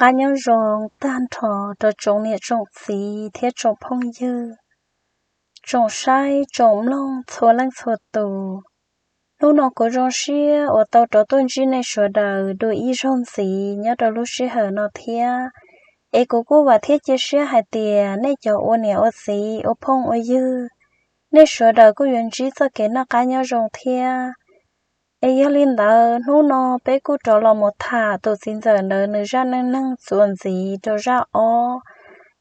Qab nyob zoo tag nrho rau tsoom niam tsoom txiv thiab tsoom phooj ywg, tsoom saib tsoom mloog txhua leej txhua tus. Hnub no kuv zoo siab uas tau rov tuaj ntsib nej sawv daws dua ib zaug ntxiv nyob rau lub sij hawm no thiab. Es kuv kuj vam thiab cia siab hais tias nej cov ua niam ua txiv ua phooj ua ywg, nej sawv daws kuj yuav ntsib txoj kev noj qab nyob zoo thiab. Es yog li ntawd hnub no peb kuj rov los mus tham tus txiv ntxawm ntawd nws zaj neej neeg txuas ntxiv rau zaj ob.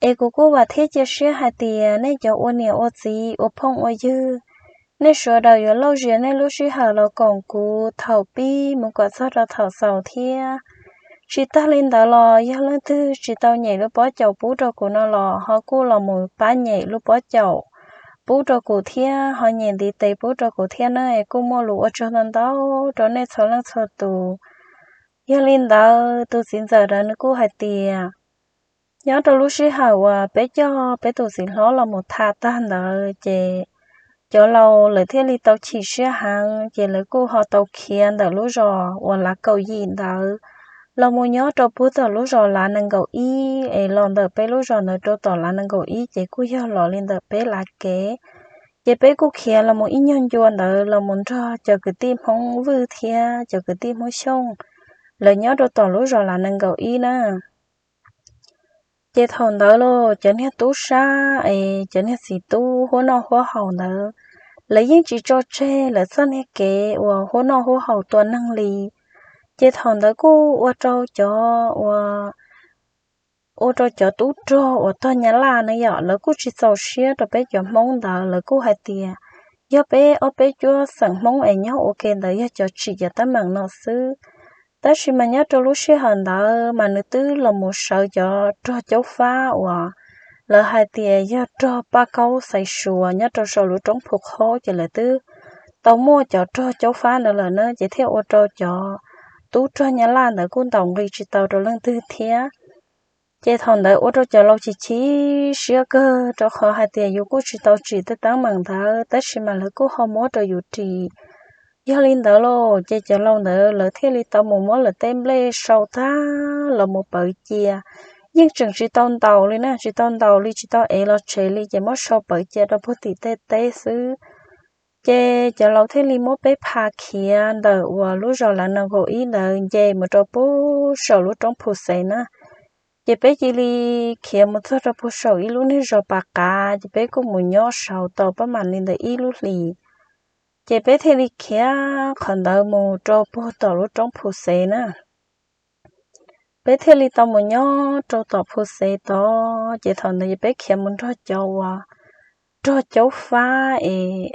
Es kuv kuj vam thiab cia siab hais tias nej cov ua niam ua txiv ua phooj ua ywg, nej sawv daws yuav lauj zias nej lub sij hawm los koom kuv thaum pib mus kom txog rau thaum xaus thiab. Tsis tag li ntawd los yog leej twg tsis tau nyem lub pob caum pub rau kuv no los ho kuj los mus pab nyem lub pob caum pub rau kuv thiab, ho nyem ntiv tes pub rau kuv thiab na. Kuj muaj lus ua tsaug ntau ntau rau nej txhua leej txhua tus. Yog li ntawd tus txiv ntxawm ntawd nws kuj hais tias nyob rau lub sij hawm uas peb coj peb tus txiv hlob los mus tham tag ntawd ces cov laus lawv thiaj li tau chim siab heev ces lawv kuj ho tau khiav ntawm lub zos uas lav kaum yim ntawd los mus nyob rau puag tom lub zos lav nees nkaum ib. Es los ntawm peb lub zos ntawd rau tom lav nees nkaum ib ces kuj yog los li ntawm peb lav kev. Ces peb kuj khiav los mus ib nyuag ncua ntawd los mus nrog cov kwv tij Hmoob Vwj thiab cov kwv tij Hmoob Xyooj lawv nyob rau tom lub zos lav nees nkaum ib na. Ces thaum ntawd los cov niag tub sab es cov niag txiv tub huab noj huab haus ntawd, lawv yeej tsis tso tseg lawv txoj niag kev uas huab noj huab haus tua neeg li. Ces thaum ntawd kuj ua rau cov ua rau cov tub rog uas tog Nyab Laj ne yom, lawv kuj tsis txaus siab rau peb cov Hmoob ntawd, lawv kuj hais tias yog peb ob peb cuab xeem Hmoob es nyob ua ke ntawd yog cov tsim cov teeb meem no xwb. Tab sis mas nyob rau lub sij hawm ntawd mas nws twb los mus sawv cov rog caub fab uas lawv hais tias yog rog paj kaub xaiv suas nyob rau saum lub roob Phu Qhob, ces lawv twb tau muaj cov rog caub fab ntawd lawm na, ces thiaj ua rau cov tub rog Nyab Laj ntawd kuj ntaus nqi tsis tau rau leej twg thiab. Ces thaum ntawd ua rau cov laus chim chim siab kawg rau qhov hais tias yus kuj tsis tau tsim tej teeb meem ntawd tab sis mas lawv kuj ho muab rau yus ris. Yog li ntawd los ces cov laus ntawd lawv thiaj li tau mus muab lawv tej nplej sau tag los mus pawv cia. Yeej tseem tsis tau ntaus li na, tsis tau ntaus li, tsis tau ev los tsev li, ces muab sau pawv cia rau puag tim tej teb xwb. Ces cov laus thiaj li muab peb pha khiav ntawm uas lub zos lav nees nkaum ib ntawd nce mus rau puag saum lub roob Phu Xev na. Ces peb cia li khiav mus txog rau puag saum ib lub niag zos pas qav, ces peb kuj mus nyob saud tau pab mam li ntawm ib lub hlis. Ces peb thiaj li khiav qhov ntawd mus rau puag tom lub roob Phu Xev na. Peb thiaj li tau mus nyob rau tom Phu Xev tod, ces thaum ntawd peb khiav mus nrog cov uas rog caub fab es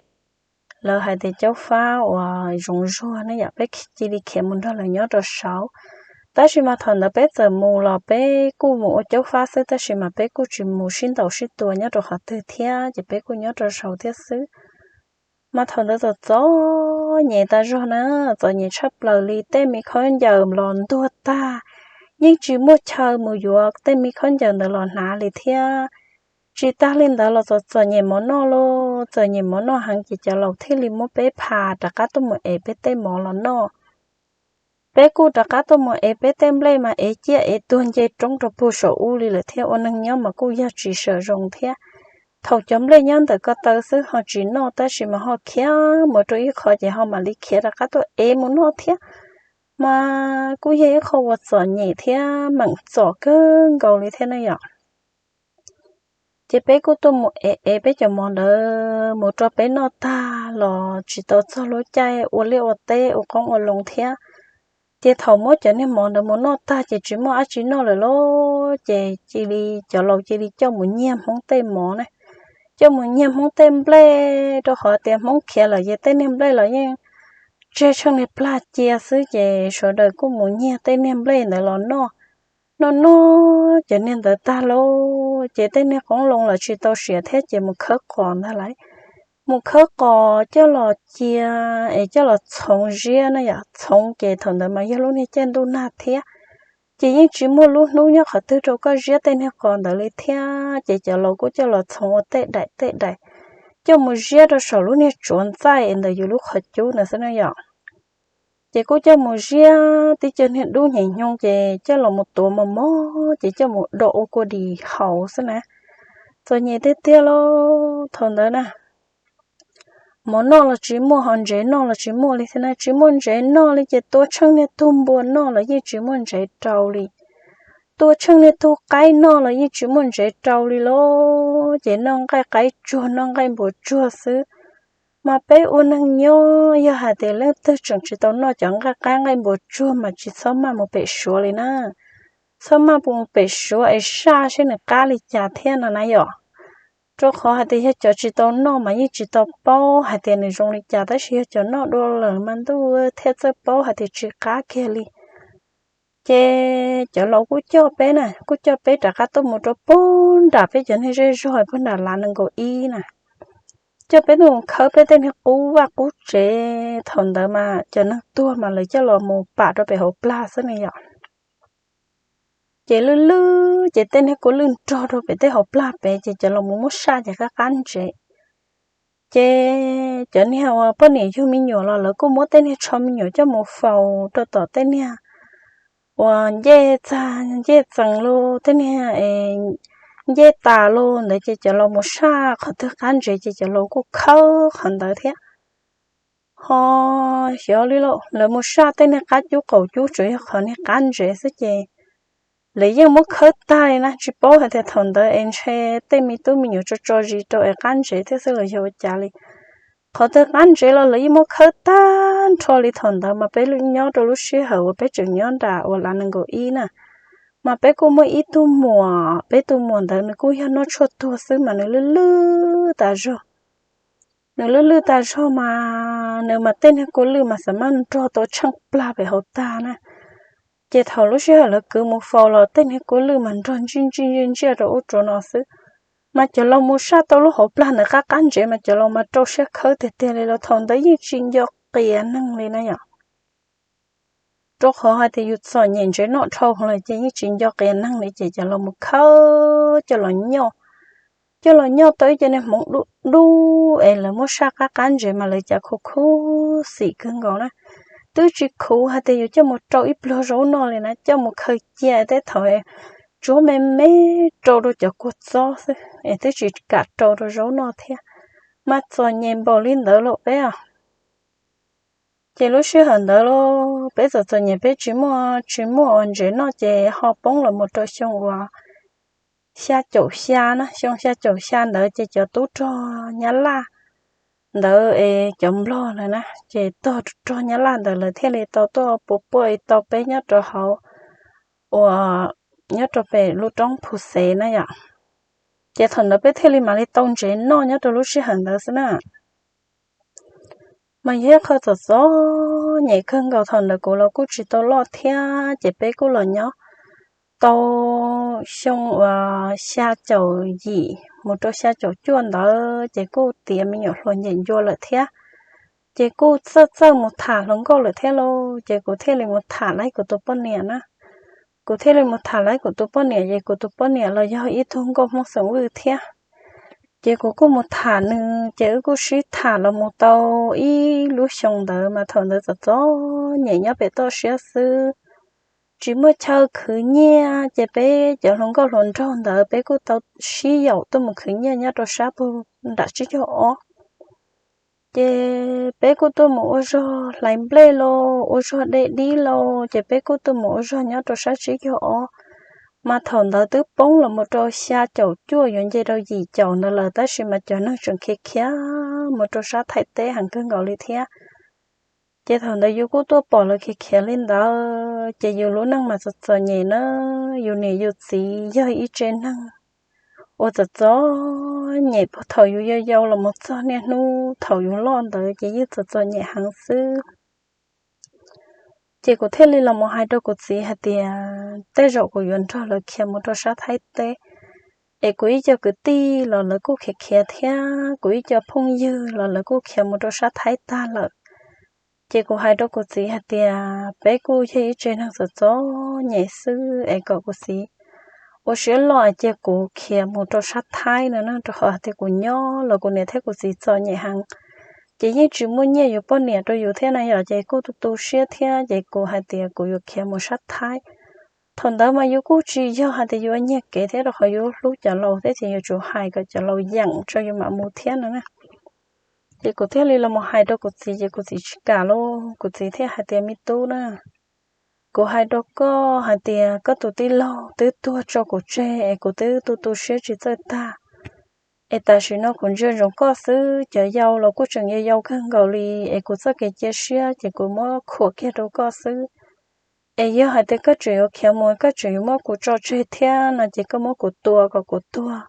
lawv hais tias caub fab uas zoov zuag ne yom, peb cia li khiav mus nrog lawv nyob rau saud. Tab sis mas thaum ntawd peb txawm mus los peb kuj mus ua caub fab xwb, tab sis mas peb kuj tsis mus sib ntaus sib tua nyob rau qhov twg thiab, ces peb kuj nyob rau saud thiab xwb. Mas thaum ntawd txom txom nyem tas zog na, txom nyem tshaj plaws li, tej me khaub ncaws los ntuag tag, yeej tsis muaj chaw mus yuav tej me khaub ncaws ntawd los hnav li thiab. Tsis tag li ntawd los txom txom nyem mov noj los txom nyem mov noj heev, ces cov laus thiaj li muab peb pha rov qab tuaj mus ev peb tej mov los noj. Peb kuj rov qab tuaj mus ev peb tej nplej mas ev ciaj ev tuag nce roob rau puag saum ub li lawm thiab, ua neeg nyob mas kuj yog tsis sawv zoo thiab. Thaum cov nplej nyob ntawm ko taw xwb ho tsis noj, tab sis mas ho khiav mus rau ib qho ces ho mam li khiav rov qab tuaj ev mus noj thiab. Mas kuj yog ib qho uas txom nyem thiab meem txom kawg nkaus li thiab ne yom. Ces peb kuj tuaj mus ev ev peb cov mov ntawd mus rau peb noj tag los tsis tau txog lub caij ua liaj ua teb ua qoob ua loo thiab. Ces thaum muab cov niag mov ntawd mus noj tag ces tsis muaj dab tsi noj lawm lauj, ces cia li cov laus cia li coj mus nyiag Hmoob tej mov ne. Coj mus nyiag Hmoob tej nplej, rau qhov tias Hmoob khiav lawm ces tej niag nplej los yeej tseg tsheej niag plag cia xwb, ces sawv daws kuj mus nyiag tej niag nplej ntawd los noj. Noj noj cov niag ntawd tag lauj, ces tej niag qoob loo los tsis tau siav thiab, ces mus khawb qos ntag lauj. Mus khawb qos coj los cia es coj los txhoov ziab na yom, txhoov ces thaum ntawd mas yog lub niag caij ntuj nag thiab, ces yeej tsis muaj lub hnub nyob qhov twg rau koj ziab tej niag qos ntawd li thiab, ces cov laus kuj coj los txhoov ua tej daim tej daim, coj mus ziab rau saum lub niag tsuav ntxaij ntawm yus lub qhov cub ntawd xwb na yom. Ces kuj coj mus ziab tib co niag dub nyem nyoog ces coj los mus tuav mos mos ces coj mus do ua kua dis haus xwb na. Txom nyem tiag tiag lauj thaum ntawd na. Mov noj los tsis muaj, ho ntsev noj los tsis muaj li thiab na, tsis muaj ntsev noj li ces tua tsheej niag tug npua noj los yeej tsis muaj ntsev rau li. Tua tsheej niag tug qaib noj los yeej tsis muaj ntsev rau li lauj, ces noj nqaij qaib tsuag noj nqaij npua tsuag xwb. Mas peb ua neeg nyob yog hais tias leej twg tseem tsis tau noj cov nqaij qaib nqaij npua tsuag mas tsis txhob maj mus pem Suav li na. Txhob maj mus pem Suav es saj seb nws qab li cas thiab no na yom. Rau qhov hais tias yog cov tsis tau noj mas yeej tsis tau paub hais tias nws zoo li cas, tab sis yog cov noj dua lawm mas ntuj thiaj txawj paub hais tias tsis qab kiag li. Ces cov laus kuj coj peb na, kuj coj peb rov qab tuaj mus rau puag nram peb cov niag zej zog puag nram lav nees nkaum ib na. Coj peb tuaj mus khawb peb tej niag qub vaj qub tsev, thaum ntawd mas cov neeg tuag mas lawv coj los mus pam rau pem hauv plag xwb ne yom. Ces lwj lwj ces tej niag kua lwj nrog rau pem tej hauv plag pem ces cov laus mus muab saj ces qab qab ntsev. Ces cov niag uas poj niam yug me nyuam los lawv kuj muab tej niag tsho me nyuam coj mus faus rau tom tej niag uas ncej txag ncej txees los tej niag ncej tas los ntawd ces cov laus mus saj qhov twg qab ntsev ces cov laus kuj khawb qhov ntawd thiab. Ho xyov li lauj, lawv mus saj tej niag qab cub qaum cub tsuas yog qhov niag qab ntsev xwb ces lawv yeej muab khawb tag li na, tsis paub hais tias thaum ntawd es ntshe tej me tub me nyuam tso tso zis rau es qab ntsev thiab xwb los yog ua cas li. Qhov twg qab ntsev los lawv yeej muab khawb tag nrho li. Thaum ntawd mas peb nyob rau lub sij hawm uas peb tseem nyob nram uas lav nees nkaum ib na, mas peb kuj muaj ib tug muam, peb tus muam ntawd nws kuj yog noj tshuaj tuag xwb mas nws lwj lwj tas zog. Nws lwj lwj tas zog mas nws mas tej niag kua lwj mas xav maj nrog tau tsheej plag pem hauv tag na. Ces thaum lub sij hawm lawv kwv mus faus los tej niag kua lwj mas nrog ntsij ntsij ntsij ntsiaj rau ub rau no xwb. Mas cov laus mus saj tau lub hauv plag ntawd qab qab ntsev mas cov laus mas rau siab khawb tiag tiag li los thaum ntawd yeej tsis nco qias neeg li na yom. Rau qhov hais tias yus txom nyem ntsev noj dhau lawm ces yeej tsis nco qias neeg li ces cov laus mus khawb coj los nyoj. Coj los nyoj tau ib co niag hmoov dub dub es lawv muab saj qab qab ntsev mas lawv cas khuv khuv xim kawg nkaus na. Twb tsis khuv hais tias yuav coj mus rau ib pluag zaub noj li na, coj mus khaws cia tej thaum tsuab me me rau rau cov kua txob xwb es twb tsis kam rau rau zaub noj thiab. Mas txom nyem npaum li ntawd los peb os. Ces lub sij hawm ntawd los peb txom txom nyem peb tsis muaj tsis muaj ua ntsev noj ces ho poob los mus rau xyoo uas xya caum xya na, xyoo xya caum xya ntawd ces cov tub rog Nyab Laj ntawd es cov Nplog lawm na, ces tog rog Nyab Laj ntawd lawv thiaj li tau tuaj puas puaj tau peb nyob rau hauv uas nyob rau pem lub roob Phu Xev na yom. Ces thaum ntawd peb thiaj li mam li tau ntsev noj nyob rau lub sij hawm ntawd xwb na. Mas yog ib qho txom txom nyem kawg nkaus, thaum ntawd kuv los kuj tsis tau loj thiab ces peb kuj los nyob tau xyoo uas xya caum yim mus rau xya caum cuaj ntawd ces kuj tiav me nyuam hluas nceem ncua lawm thiab. Ces kuj txawj txawj mus tham hluas nkauj lawm thiab lauj, ces kuv thiaj li mus tham laib kuv tus poj niam na. Kuv thiaj li mus tham laib kuv tus poj niam ces kuv tus poj niam los yog ib tug nkauj Hmoob xeem Vwj thiab. Ces kuv kuj mus tham nws ces wb kuj sib tham los mus tau ib lub xyoo ntawd mas thaum ntawd txom txom nyem nyob pem toj siab xwb, tsis muaj chaw khwv nyiaj ces peb cov hluas nkauj hluas nraug ntawd peb kuj tau sib yaum tuaj mus khwv nyiaj nyob rau sab puag nram tsib caug ob. Ces peb kuj tuaj mus ua zog hlais nplej lauj, ua zog de dib lauj, ces peb kuj tuaj mus ua zog nyob rau sab tsib caug ob. Mas thaum ntawd twb poob los mus rau xya caum cuaj yuav nce rau yim caum ntawd lawm tab sis mas cov neeg tseem khiav khiav mus rau sab Thaib teb heev kawg nkaus li thiab. Ces thaum ntawd yus kuj tuaj pom lawv khiav khiav li ntawd ces yus lub neej mas txom txom nyem na, yus niam yus txiv yog ib tse neeg uas txom txom nyem puag thaum yus yau yau los mus txog niaj hnub thaum yus loj ntawd ces yeej txom txom nyem heev xwb. Ces kuv thiaj li los mus hais rau kuv txiv hais tias tej zaum kuv yuav nrog lawv khiav mus rau sab Thaib teb, es kuv ib co kwv tij los lawv kuj khiav khiav thiab, kuv ib co phooj ywg los lawv kuj khiav mus rau sab Thaib tag lawm. Ces kuv hais rau kuv txiv hais tias peb kuj yog ib tse neeg txom txom nyem xwb es kom kuv txiv ua siab loj cia kuv khiav mus rau sab Thaib no na, rau qhov hais tias kuv nyob los kuv niam thiab kuv txiv txom nyem heev. ces yeej tsis muaj nyiaj yuav poj niam rau yus thiab na yom, ces kuj tu tu siab thiab ces kuv hais tias kuv yuav khiav mus sab Thaib. Thaum ntawd mas yus kuj tsis yog hais tias yuav ua nyiag kev thiab, rau qhov yus hlub cov laus thiab ces yuav tsum hais kom cov laus yeem tso yus mam mus thiab no na. Ces kuv thiaj li los mus hais rau kuv txiv ces kuv txiv tsis kam lauj, kuv txiv thiaj hais tias, Me tub na, kuv hais rau koj hais tias koj tus tij laug twb tuag tso kuv tseg es kuv twb tu tu siab tsis txawj tag. Es tam sim no kuv ntsia ntsoov koj xwb, cov yau los kuj tseem yau yau kawg nkaus li, es kuv txoj kev cia siab ces kuv muab khuam kiag rau koj xwb. Es yog hais tias koj tseem yuav khiav mus, koj tseem yuav muab kuv tso tseg thiab no ces koj muab kuv tua kom kuv tuag,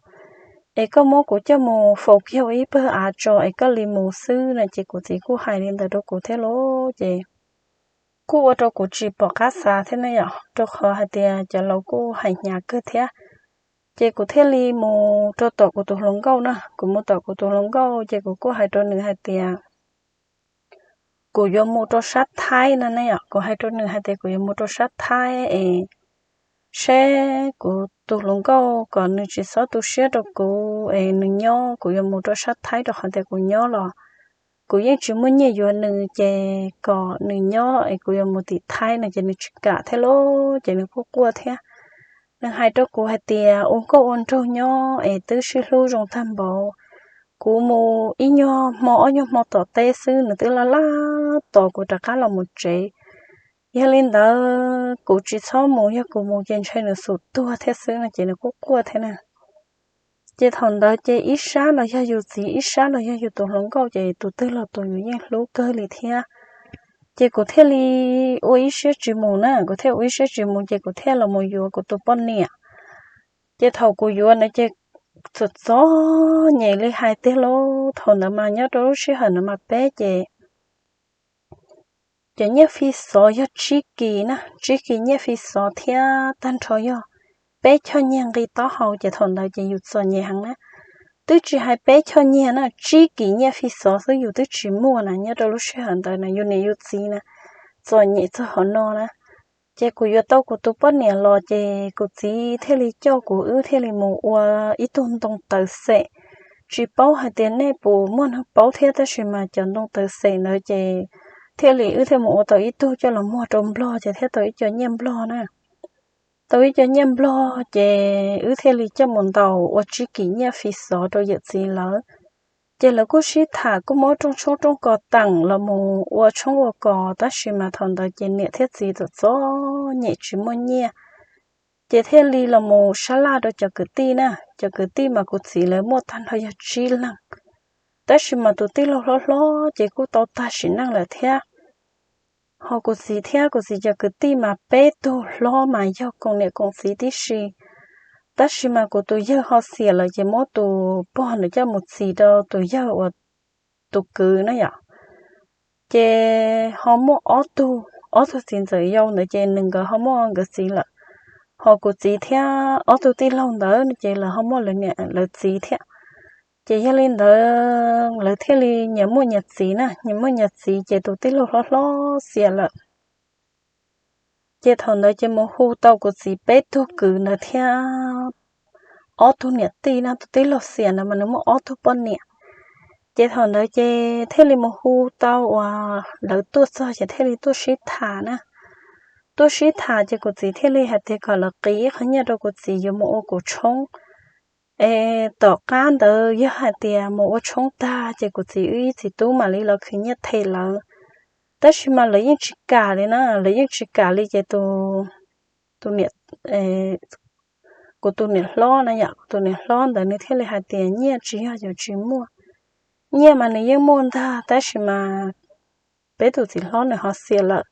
es koj muab kuv coj mus faus kiag ua ib pawg av tso es koj li mus xwb no. Ces kuv txiv kuj hais li ntawd rau kuv thiab lauj, ces kuj ua rau kuv tsis pom qab xav thiab ne yom, rau qhov hais tias cov laus kuj hais hnyav kawg thiab. Ces kuv thiaj li mus rau tom kuv tus hluas nkauj na, kuv mus tom kuv tus hluas nkauj ces kuv kuj hais rau nws hais tias kuv yuav mus rau sab Thaib no ne yom, kuv hais rau nws hais tias kuv yuav mus rau sab Thaib es seb kuv tus hluas nkauj kom nws tsis txhob tu siab rau kuv es nws nyob, kuv yuav mus rau sab Thaib rau qhov tias kuv nyob los kuv yeej tsis muaj nyiaj yuav nws, ces kom nws nyob es kuv yuav mus tim Thaib no ces nws tsis kam thiab lauj, ces nws kuj quaj thiab. Nws hais rau kuv hais tias ua nkauj ua nraug nyob es twb sib hlub zoo tag npaum, kuv mus ib nyuag hmo ob nyuag hmo tom teb xwb nws twb laj laj tos kuv rov qab los mus tsev. Yog li ntawd kuv tsis txhob mus, yog kuv mus ces ntshe nws xum tuag thiab xwb no ces nws kuj quaj thiab na. Ces thaum ntawd ces ib sab los yog yus txiv, ib sab los yog yus tus hluas nkauj, ces tus twg los tus yus yeej hlub kawg li thiab. Ces kuv thiaj li ua ib siab tsis mus na, kuv thiaj ua ib siab tsis mus ces kuv thiaj los mus yuav kuv tus poj niam. Ces thaum kuv yuav ntawd ces txom txom nyem li hais tiag lauj, thaum ntawd mas nyob rau lub sij hawm ntawd mas peb ces cov nyiaj fi xov yog tsib kis na, tsib kis nyiaj fi xov thiab tag nrho yog peb choj nyiaj nqi taub hau, ces thaum ntawd ces yus txom nyem heev na. Twb tsis hais peb choj nyiaj na, tsib kis nyiaj fi xov xwb yus twb tsis muaj na, nyob rau lub sij hawm ntawd na yus niam yus txiv na txom nyem txog hauv no na. Ces kuv yuav tau kuv tus poj niam los ces kuv txiv thiaj li coj kuv wb thiaj li mus ua ib tug ntoo taws xem. Tsis paub hais tias nej puas muaj neeg paub thiab, tab sis mas cov ntoo taws xem ntawd ces thiaj li wb thiaj mus ua tau ib tug coj los muag rau Nplog ces thiaj tau ib co nyiaj Nplog na. Tau ib co nyiaj Nplog ces wb thiaj li coj mus ntaus ua tsib kis nyiaj fi xov rau yawm txiv lawv. Ces lawv kuj sib tham kuj muab rooj tshoob rooj kos teem los mus ua tshoob ua kos, tab sis mas thaum ntawd ces niam thiab txiv txom txom nyem tsis muaj nyiaj. Ces thiaj li los mus sab laj rau cov kwv tij na, cov kwv tij mas kuv txiv lawv muaj tag nrho yog tsib leeg. Tab sis mas tus tij laug hlob hlob ces kuj tau tag sim neej lawm thiab. Ho kuv txiv thiab kuv txiv cov kwv tij mas peb tug hlob mas yog koom niam koom txiv tib si. Tab sis mas kuv tus yawg ho xiam lawm ces muab tus pog ntawd coj mus txis rau tus yawg uas tus kwv na yom. Ces ho muaj ob tug, ob tug txiv ntxawm yau ntawd ces nws nkawd ho muaj nkawd txiv lawm. Ho kuv txiv thiab ob tug tij laug ntawd ces lawv ho muaj lawv niam lawv txiv thiab. Ces yog li ntawd lawv thiaj li nyias muaj nyias txiv na, nyias muaj nyias txiv ces tus tij laug hlob hlob xiam lawm. Ces thaum ntawd ces mus hu tau kuv txiv peb tug kwv ntawd thiab ob tug niam tij na, tus tij laug xiam ntawd mas nws muaj ob tug poj niam. Ces thaum ntawd ces thiaj li mus hu tau uas lawv tuaj txog ces thiaj li tuaj sib tham na. Tuaj sib tham ces kuv txiv thiaj li hais tias kom lawv qiv ib qho nyiaj rau kuv txiv yuav mus ua kuv tshoob. Es tom qab ntawd yog hais tias mus ua tshoob tag ces kuv txiv wb ib txiv tub mam li los khwv nyiaj them lawv. Tab sis mas lawv yeej tsis kam li na, lawv yeej tsis kam li ces tus, tus niam, kuv tus niam hlob na yom, kuv tus niam hlob ntawd nws thiaj li hais tias nyiaj tsis yog yus tsis muaj, nyiaj mas nws yeej muaj ntag, tab sis mas peb tus txiv hlob nws ho xiam lawm.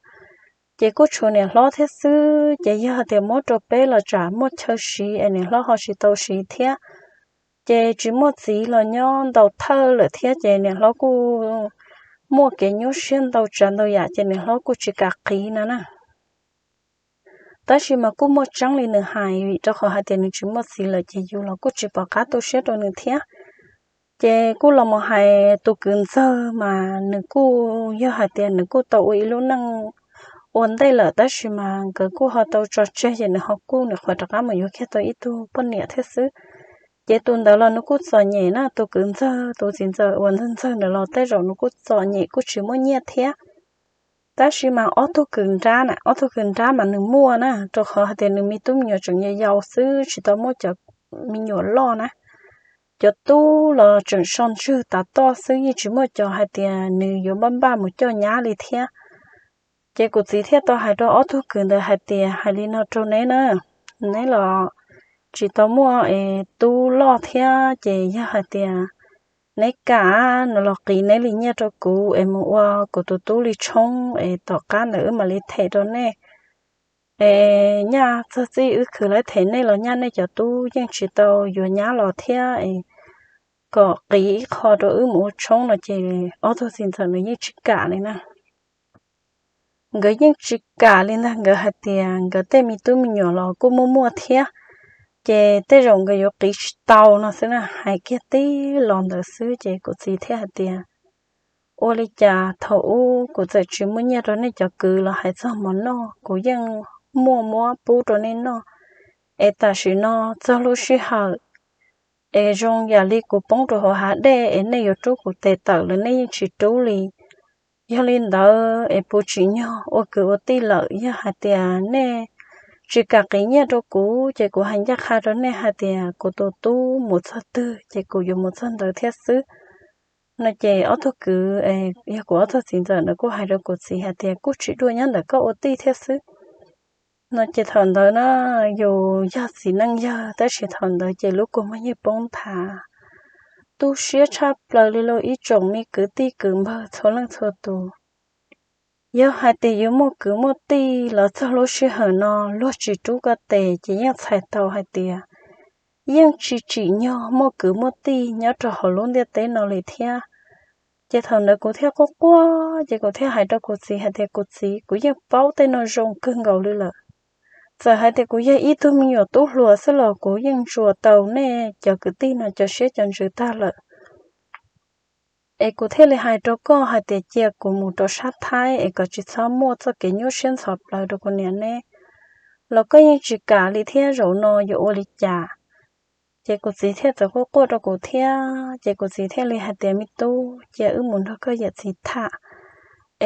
Ces kuj tshuav niam hlob thiab xwb, ces yog tias muab rau peb los tsam muaj chaw siv es niam hlob ho tsis tau siv thiab. Ces tsis muaj txiv los nyob ntau thawj lawm thiab ces niam hlob kuj muaj kev nyuaj siab ntau tsav ntau yam ces niam hlob kuj tsis kam qiv no na. Tab sis mas kuj muaj tseeb li nws hais, vim rau qhov hais tias nws tsis muaj txiv lawm ces yus los kuj tsis pom qab tu siab rau nws thiab. Ces kuj los mus hais tus kwv ntxawg mas nws kuj yog hais tias nws kuj tau ua ib lub neej ua ntej lawm, tab sis mas nkawd kuj ho tau tso tseg ces nws ho kuj nyuam qhuav rov qab mus yuav kiag tau ib tug poj niam thiab xwb. Ces tus ntawd los nws kuj txom nyem na, tus kwv ntxawg, tus txiv ntxawm uas ntxawg ntxawg ntawd los tej zaum nws kuj txom nyem kuj tsis muaj nyiaj thiab. Tab sis mas ob tug kwv nrab na, ob tug kwv nrab mas nws muaj na, rau qhov hais tias nws me tub me nyuam tseem yau yau xwb, tsis tau muaj cov me nyuam loj na. Cov tub los tseem so ntswg tav toj xwb, yeej tsis muaj cov hais tias nws yuav npaj npaj mus coj nyab li thiab. Ces kuv txiv thiaj tau hais rau ob tug kwv ntawd hais tias, hais li no rau neb na, neb los tsis tau muaj tub loj thiab, ces yog hais tias neb kam no los qiv neb li nyiaj rau kuv es mus ua kuv tus tub li tshoob es tom qab ntawd wb mam li them rau nej. Es nyaj txog txij wb khwv lawv them nej los nyaj nej cov tub yeej tsis tau yuav nyab los thiab es kom qiv ib qho rau wb mus ua tshoob no ces ob tug txiv ntxawm nws yeej tsis kam li na. Nkawd yeej tsis kam li ntag, nkawd hais tias nkawd tej me tub me nyuam los kuj muaj muaj thiab, ces tej zaum nkawd yuav qiv tsis tau no xwb na, hais kiag tib los ntawd xwb ces kuv txiv thiaj hais tias, ua li cas thaum ub kuv txawm tsis muaj nyiaj rau nej cov kwv los hais txog mov noj, kuv yeej muaj muab pub rau nej noj, es tam sim no txog lub sij hawm es zoo yam li kuv poob rau hauv hav dej es nej yuav rub kuv tes tawm los nej yeej tsis rub li. Yog li ntawd es puas tsim nyog ua kwv ua tij lawm? Yog hais tias nej tsis kam qiv nyiaj rau kuv ces kuv hais ncaj qha rau nej hais tias kuv tus tub mus txog twg ces kuv yuav mus txog ntawd thiab xwb. No ces ob tug kwv, yog kuv ob tug txiv ntxawm ntawd kuj hais rau kuv txiv hais tias kuj tsis dua, nyob ntawm koj ua tij thiab xwb. No ces thaum ntawd na, yus yog txiv neej yawg tab sis thaum ntawd ces lub kua muag yeej poob nthav, tu siab tshaj plaws li lauj ib tsoom me kwv tij kwv npawg txhua leej txhua tus. Yog hais tias yuav muaj kwv muaj tij los txog lub sij hawm no luag tsis rub koj tes ces yeej txhais tau hais tias yeej tsis tsim nyog muaj kwv muaj tij nyob rau hauv lub ntiaj teb no li thiab. Ces thaum ntawd kuv thiaj quaj quaj ces kuv thiaj hais rau kuv txiv hais tias kuv txiv, kuv yeej paub tej no zoo kawg nkaus li lawm. Txawm hais tias kuv yog ib tug me nyuam tub hluas xwb los kuv yeej ntsuas tau nej cov kwv tij no cov siab cov ntsws tag lawm. Es kuv thiaj li hais rau koj hais tias cia kuv mus rau sab Thaib es kom tsis txhob muaj txoj kev nyuaj siab ntxhov plawv rau kuv niam neb, los koj yeej tsis kam li thiab, zaum no yuav ua li cas? Ces kuv txiv thiaj txawm quaj quaj rau kuv thiab, ces kuv txiv thiaj li hais tias me tub, cia wb mus nrog koj yawm txiv tham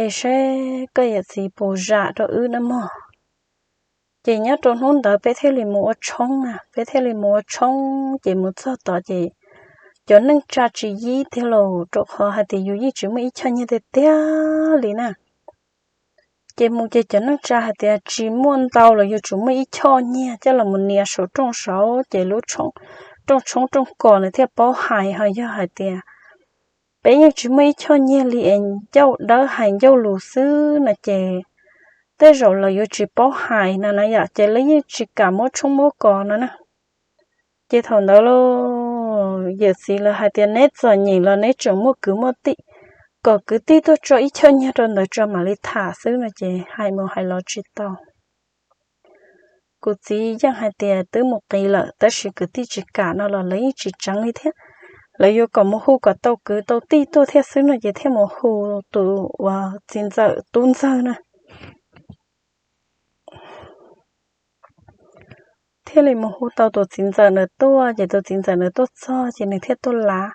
es seb koj yawm txiv puas zam rau wb na mog. Ces nyob rau hnub ntawd peb thiaj li mus ua tshoob na, peb thiaj li mus ua tshoob ces mus txog tod ces cov neej tsa tsis yib tiag los rau qhov hais tias yus yeej tsis muaj ib choj nyiaj tiag tiag li na. Ces mus ces cov neej tsa hais tias tsis muaj ntau los yuav tsum muaj ib choj nyiaj coj los mus nias saum rooj saud ces lub rooj tshoob rooj kos nws thiaj paub hais, ho yog hais tias peb yeej tsis muaj ib choj nyiaj li es ncauj dawb hais ncauj lus xwb no ces tej zaum lawv yuav tsis paub hais no na yom, ces lawv yeej tsis kam muab tshoob muab kos no na. Ces thaum ntawd los yawm txiv lawv hais tias neb txom nyem los neb tseem muaj kwv muaj tij, kom kwv tij tuaj tso ib choj nyiaj rau ntawd tso mam li tham xwb no ces hais mus hais los tsis tau. Kuv txiv yeej hais tias twb mus qiv lawm tab sis kwv tij tsis kam no los lawv yeej tsis tseev li thiab. Lawv yuav kom mus hu kom tau kwv tau tij tuaj thiab xwb no ces thiaj mus hu tus uas txiv ntxawm tub ntxawg na. Thiaj li mus hu tau tus txiv ntxawm ntawd tuaj ces tus txiv ntxawm ntawd tuaj txog ces nws thiaj tuaj lav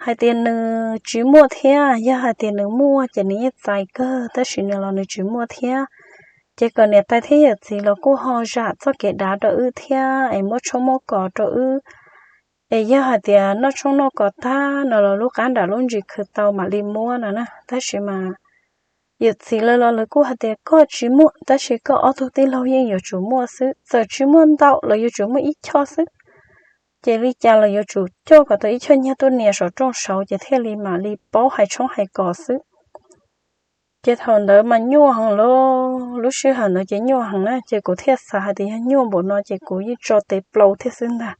hais tias nws tsis muaj thiab, yog hais tias nws muaj ces nws yeej txais kawg tab sis nws los nws tsis muaj thiab. Ces kom niam tais thiab yawm txiv los kuj ho zam txoj kev dav rau wb thiab es muab tshoob muab kos rau wb. Es yog hais tias noj tshoob noj kos tag no los lub qab nram lub ntsis khwv tau mam li muab no na. Tab sis mas yawm txiv lawv los lawv kuj hais tias koj tsis muaj tab sis koj ob tug tij laug yeej yuav tsum muaj xwb, txawm tsis muaj ntau los yuav tsum muaj ib choj xwb. Ces li cas los yuav tsum coj kom tau ib choj nyiaj tuaj nias saum rooj saud ces thiaj li mam li paub hais tshoob hais kos xwb. Ces thaum ntawd mas nyuaj heev lauj, lub sij hawm ntawd ces nyuaj heev na ces kuv thiaj xav hais tias yog nyuaj npaum no ces kuv yeej tso tes plaus thiab xwb ntag.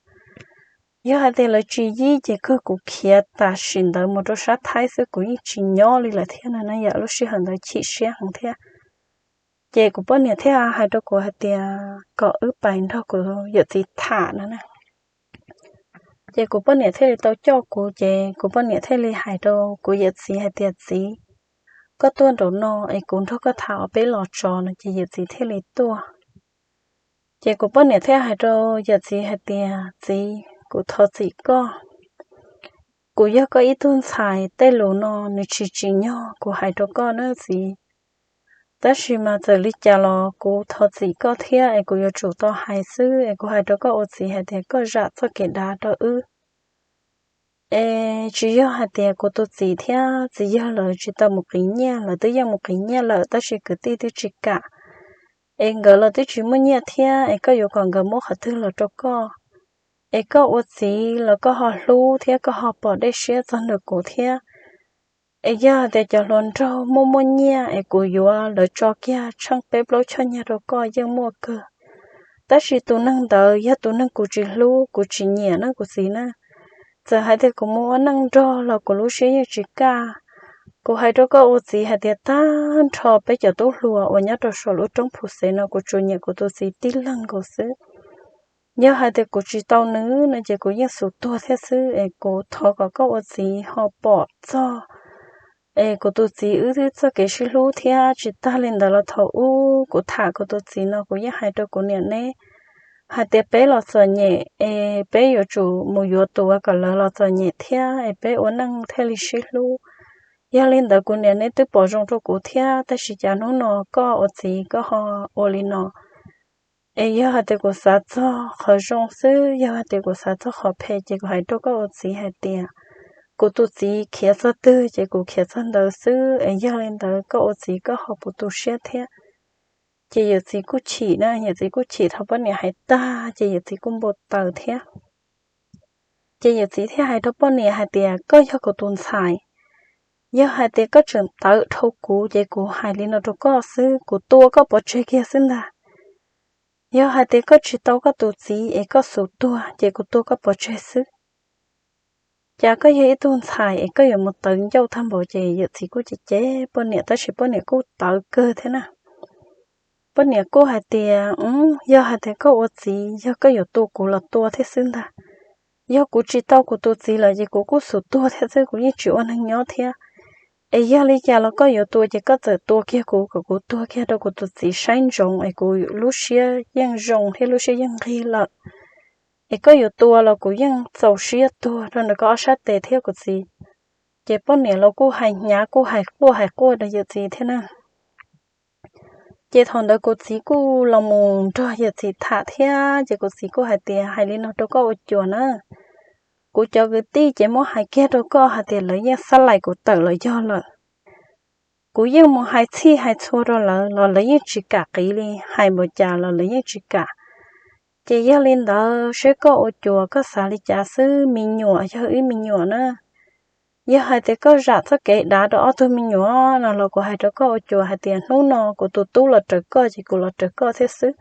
Yog hais tias lawv tsis yib ces kawg kuv khiav tam sim ntawd mus rau sab Thaib xwb kuv yeej tsis nyob li lawm thiab no na yom, lub sij hawm ntawd chim siab heev thiab. Ces kuv poj niam thiaj hais rau kuv hais tias kom wb pais nrog kuv yawm txiv tham no na. Ces kuv poj niam thiaj li tau coj kuv ces kuv poj niam thiaj li hais rau kuv yawm txiv hais tias txiv, koj tuaj nraum no es kuv nrog koj tham ob peb los tso no ces yawm txiv thiaj li tuaj. Ces kuv poj niam thiaj hais rau yawm txiv hais tias txiv, kuv thov txim koj. Kuv yog koj ib tug ntxhais, tej lus no nws tsis tsim nyog kuv hais rau koj nawb txiv. Tab sis mas txawm li cas los kuv thov txim koj thiab es kuv yuav tsum tau hais xwb es kuv hais rau koj ua txiv hais tias koj zam txoj kev dav rau wb. Es tsis yog hais tias kuv tus txiv thiab txiv yawg lawv tsis tau mus qiv nyiaj, lawv twb yeej mus qiv nyiaj lawm tab sis kwv tij twb tsis kam, es nkawd los twb tsis muaj nyiaj thiab es koj yuav kom nkawd muab qhov twg los rau koj. Es koj ua txiv los koj ho hlub thiab koj ho pom dej siab txog ntawm kuv thiab. Es yog hais tias cov hluas nraug muaj muaj nyiaj es kuv yuav lawv tso kiag tsheej peb plaub choj nyiaj rau koj yeej muaj kawg. Tab sis tus neeg ntawd yog tus neeg kuv tsis hlub kuv tsis nyiam na kuv txiv na. Txawm hais tias kuv mus ua neej nrog los kuv lub siab yeej tsis kaj. Kuv hais rau koj ua txiv hais tias tag nrho peb cov tub hluas uas nyob rau saum lub roob Phuv Xev no kuv tsuas nyiam kuv tus txiv tib leeg nkaus xwb. Yog hais tias kuv tsis tau nws no ces kuv yeej xub tuag thiab xwb es kuv thov kom koj ua txiv ho pom txog es kuv tus txiv wb twb txoj kev sib hlub thiab tsis tag li ntawd los thaum ub kuv tham kuv tus txiv no kuv yeej hais rau kuv niam neb hais tias peb los txom nyem es peb yuav tsum mus yuav tus uas kom lawv los txom nyem thiab es peb ua neej thiaj li sib hlub. Yog li ntawd kuv niam neb twb pom zoo rau kuv thiab tab sis cas hnub no koj ua txiv koj ho ua li no. Es yog hais tias kuv xav txog qhov zoo xwb, yog hais tias kuv xav txog qhov phem ces kuv hais rau koj ua txiv hais tias kuv tus txiv khiav txog twg ces kuv khiav txog ntawd xwb es yog li ntawd koj ua txiv koj ho puas tu siab thiab. Ces yawm txiv kuj chim na, yawm txiv kuj chim thaum poj niam hais tag ces yawm txiv kuj npau taws thiab. Ces yawm txiv thiaj hais rau poj niam hais tias koj yog kuv tus ntxhais, yog hais tias koj tseem tawv dhau kuv ces kuv hais li no rau koj xwb, kuv tua koj pov tseg kiag xwb ntag. Yog hais tias koj tsis tau koj tus txiv es koj xub tuag ces kuv tua koj pov tseg xwb. Cas koj yog ib tug ntxhais es koj yuav mus tawv ncauj tag npaum ces yawm txiv kuj cem cem poj niam tab sis poj niam kuj tawv kawg thiab na. Poj niam kuj hais tias, yog hais tias koj ua txiv yog koj yuav tua kuv los tua thiab xwb ntag. Yog kuv tsis tau kuv tus txiv lawm ces kuv kuj xub tuag thiab xwb, kuv yeej tsis ua neeg nyob thiab. Es yog li cas los koj yuav tua ces koj txawm tua kiag kuv kom kuv tuag kiag rau kuv tus txiv saib ntsoov es kuv lub siab yeej zoo thiab lub siab yeej nqig lawm. Es koj yuav tua los kuv yeej txaus siab tuag rau ntawm koj ob sab tes thiab kuv txiv. Ces poj niam los kuj hais hnyav kuj hais quaj hais quaj rau yawm txiv thiab na. Ces thaum ntawd kuv txiv kuj los mus nrog yawm txiv tham thiab ces kuv txiv kuj hais tias hais li no rau koj ua cuas na, kuv cov kwv tij ces muab hais kiag rau koj hais tias lawv yeej xab lais kuv tawm los yog lawm. Kuv yeej mus hais txhij hais txhua rau lawv los lawv yeej tsis kam qiv li, hais npaum cas los lawv yeej tsis kam. Ces yog li ntawd seb koj ua cuas koj xav li cas xwb, me nyuam yog wb me nyuam na. Yog hais tias koj zam txoj kev dav rau ob tug me nyuam no los kuv hais rau koj ua cuas hais tias hnub no kuv tus tub los raws koj ces kuv los raws koj thiab xwb.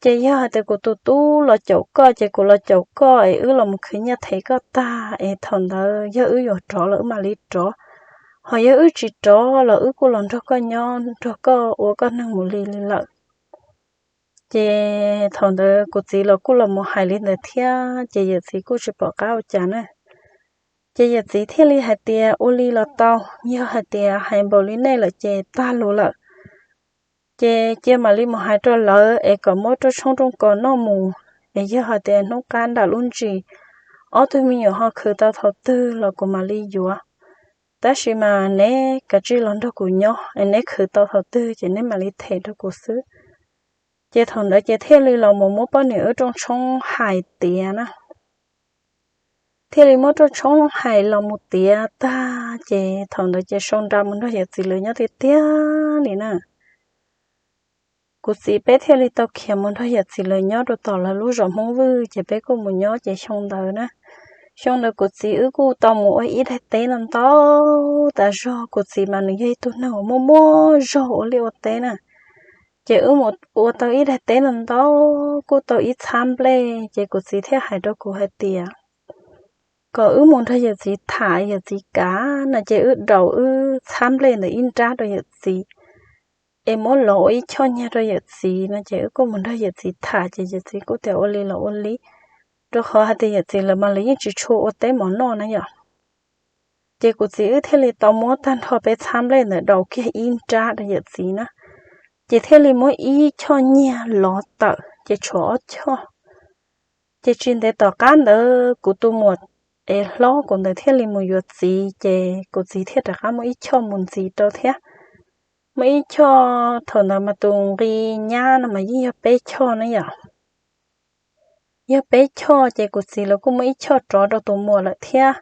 Ces yog hais tias kuv tus tub los caum koj ces kuv los caum koj es wb los mus khwv nyiaj them koj tag es thaum ntawd yog wb yuav rov los wb mam li rov. Ho yog wb tsis rov los wb kuj los nrog koj nyob nrog koj ua koj neeg mus li li lawm. Ces thaum ntawd kuv txiv los kuj los mus hais li ntawd thiab ces yawm txiv kuj tsis pom qab ua cas na. Ces yawm txiv thiaj li hais tias ua li los tau, yog hais tias hais npaum li nej lawm ces tag lus lawm. Ces cia mam li mus hais rau lawv es kom muab rooj tshoob rooj kos noj mus, es yog hais tias hnub qab nram lub ntsis ob tug me nyuam ho khwv tau thaum twg los kuv mam li yuav. Tab sis mas neb kav tsij los nrog kuv nyob es neb khwv tau thaum twg ces neb mam li them rau kuv xwb. Ces thaum ntawd ces thiaj li los mus muab poj niam wb rooj tshoob hais tiav na. Thiaj li muab rooj tshoob hais los mus tiav tag ces thaum ntawd ces sau nra mus nrog yawm txiv lawv nyob tiag tiag li na. Kuv txiv peb thiaj li tau khiav mus nrog yawm txiv lawv nyob rau tom lawv lub zos Hmoob Vwj ces peb kuj mus nyob ces xyoo ntawd na, xyoo ntawd kuv txiv wb kuj tau mus ua ib daim teb no ntau tas zog. Kuv txiv mas nws yog ib tug neeg uas muaj muaj zog ua liaj ua teb na. Ces wb mus ua tau ib daim teb no ntau, kuj tau ib txhab nplej ces kuv txiv thiaj hais rau kuv hais tias kom wb mus nrog yawm txiv tham, yawm txiv kav no ces wb daus wb txhab nplej ntawd ib nrab rau yawm txiv es muab lov ua ib choj nyiaj rau yawm txiv no ces wb kuj mus nrog yawm txiv tham ces yawm txiv kuj tias ua li los ua li, rau qhov hais tias yawm txiv lawv mas lawv yeej tsis tshua ua teb mov noj na yom. Ces kuv txiv wb thiaj li tau muab tag nrho peb txhab nplej ntawd daus kiag ib nrab rau yawm txiv na, ces thiaj li muab ib choj nyiaj lov tawm ces tshuav ob choj. Ces tsis ntev tom qab ntawd kuv tus muam es hlob kuv ntawd thiaj li mus yuav txiv, ces kuv txiv thiaj rov qab muaj ib choj mus ntxiv rau thiab. Muaj ib choj thaum ntawd mas tus nqi nyab no mas yeej yog peb choj ne yom. Yog peb choj ces kuv txiv los kuj muaj ib choj rov rau tus muam lawm thiab.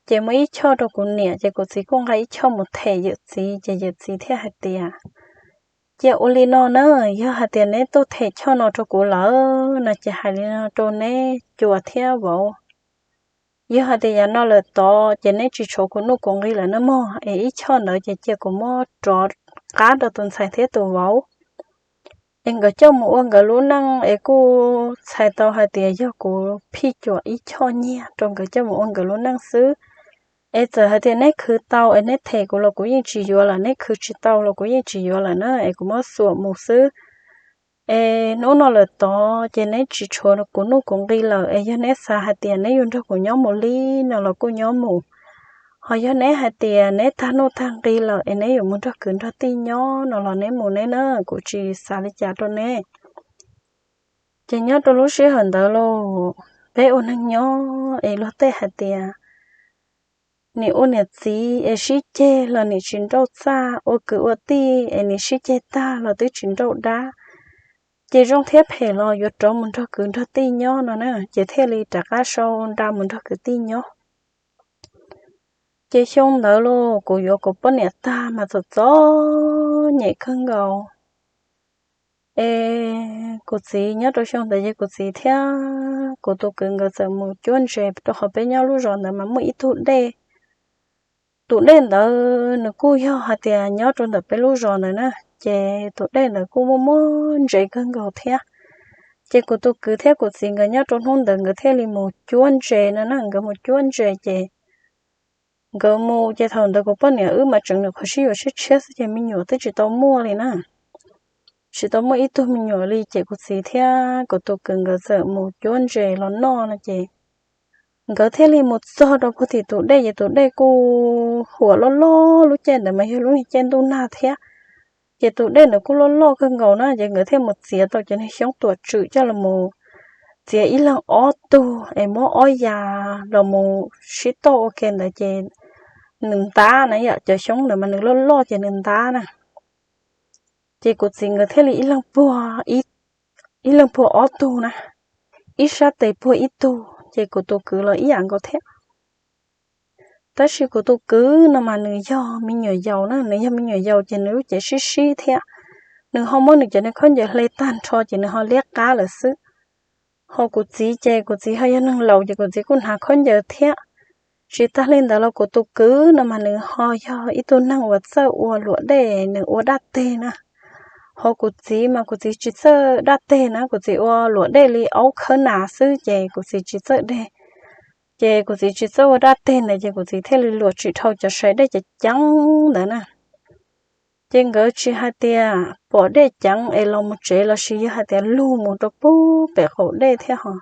Ces muaj ib choj rau kuv niam, ces kuv txiv kuj nqa ib choj mus them yawm txiv, ces yawm txiv thiaj hais tias, cia ua li no na, yog hais tias neb tuaj them choj no rau kuv lawm no ces hais li no rau neb cua thiab vauv. Yog hais tias yav no lawm tod ces neb tsis tshuav kuv nuj kuv nqi lawm na mog, es ib choj ntawd ces cia kuv muab rov qab rau tus ntxhais thiab tus vauv, es nkawd coj mus ua nkawd lub neej, es kuj txhais tau hais tias yog kuv phij cuam ib choj nyiaj rau nkawd coj mus ua nkawd lub neej xwb. Es txawm hais tias neb khwv tau es neb them kuv los kuv yeej tsis yuav lawm, neb khwv tsis tau los kuv yeej tsis yuav lawm na, es kuv muab xuam mus xwb. Es hnub no lawm tod ces neb tsis tshuav kuv nuj kuv nqi lawm, es yog neb xav hais tias neb yuav nrog kuv nyob mus li no los kuj nyob mus. Ho yog neb hais tias neb tag nuj tag nqi lawm es neb yuav mus nrog kwv nrog tij nyob no los neb mus neb na, kuv tsis xav li cas rau neb. Ces nyob rau lub sij hawm ntawd los peb ua neeg nyob es luag tej hais tias nim ua niam txiv es sib ceg los nim tsis nrauj txaj, ua kwv ua tij es nim sib ceg tag los twb tsis nrauj dab. Ces zoo thiab phem los yuav rov mus nrog kwv nrog tij nyob no na, ces thiaj li rov qab sau nra mus nrog kwv tij nyob. Ces xyoo ntawd los kuv yuav kuv poj niam tag mas txom txom nyem kawg nkaus. Es kuv txiv nyob rau xyoo ntawd ces kuv txiv thiab kuv tus kwv nkawd txawm mus cuab ntses rau qhov peb nyob lub zos ntawd mas muaj ib tug dej. Tus dej ntawd nws kuj yog hais tias nyob rau ntawm peb lub zos ntawd na, ces tus dej ntawd kuj muaj muaj ntses kawg nkaus thiab. Ces kuv tus kwv thiab kuv txiv nkawd nyob rau hnub ntawd nkawd thiaj li mus cuab ntses no na, nkawd mus cuab ntses ces nkawd mus ces thaum ntawd kuv poj niam wb mas tseem nws qhov sib yuav siab tshiab xwb ces me nyuam twb tsis tau muaj li na, tsis tau muaj ib tug me nyuam li. Ces kuv txiv thiab kuv tus kwv nkawd txawm mus cuab ntses los noj no ces nkawd thiaj li mus txog rau puag tim tus dej ces tus dej kuj huam loj loj, lub caij ntawd mas yog lub niag caij ntuj nag thiab. Ces tus dej ntawd kuj loj loj kawg nkaus na, ces nkawd thiaj mus txiav tau cov niag xyoob tuam tswm coj los mus txiav ib leeg ob tug es muab ob yas los mus sib toj ua ke ntawd ces nws ntab na yom, cov xyoob ntawd mas nws loj loj ces nws ntab na. Ces kuv txiv nkawd thiaj li ib leeg puag, ib leeg puag ob tug na, ib sab tes puag ib tug, ces kuv tus kwv los ib yam nkaus thiab. Tab sis kuv tus kwv no mas nws yog me nyuam yaus na, nws yog me nyuam yaus ces nws lub cev sib sib thiab, nws ho muab nws cov niag khaub ncaws hle tag nrho ces nws ho liab qab lawm xwb. Ho kuv txiv ces kuv txiv ho yog neeg laus ces kuv txiv kuj hnav khaub ncaws thiab. Tsis tas li ntawd los kuv tus kwv no mas nws ho yog ib tug neeg uas txawj ua luam dej, nws ua daj teg na. Ho kuv txiv mas kuv txiv tsis txawj daj teg na, kuv txiv ua luam dej li aub khawb nas xwb ces kuv txiv tsis txawj dej. Ces kuv txiv tsis txawj ua daj teg ntawd ces kuv txiv thiaj li luam tsis dhau cov sai dej ceev ceev ntawd na. Ces nkawd tsis hais tias pom dej ceev es los mus tsev lossis yog hais tias lug mus rau puag pem qaum dej thiab ho.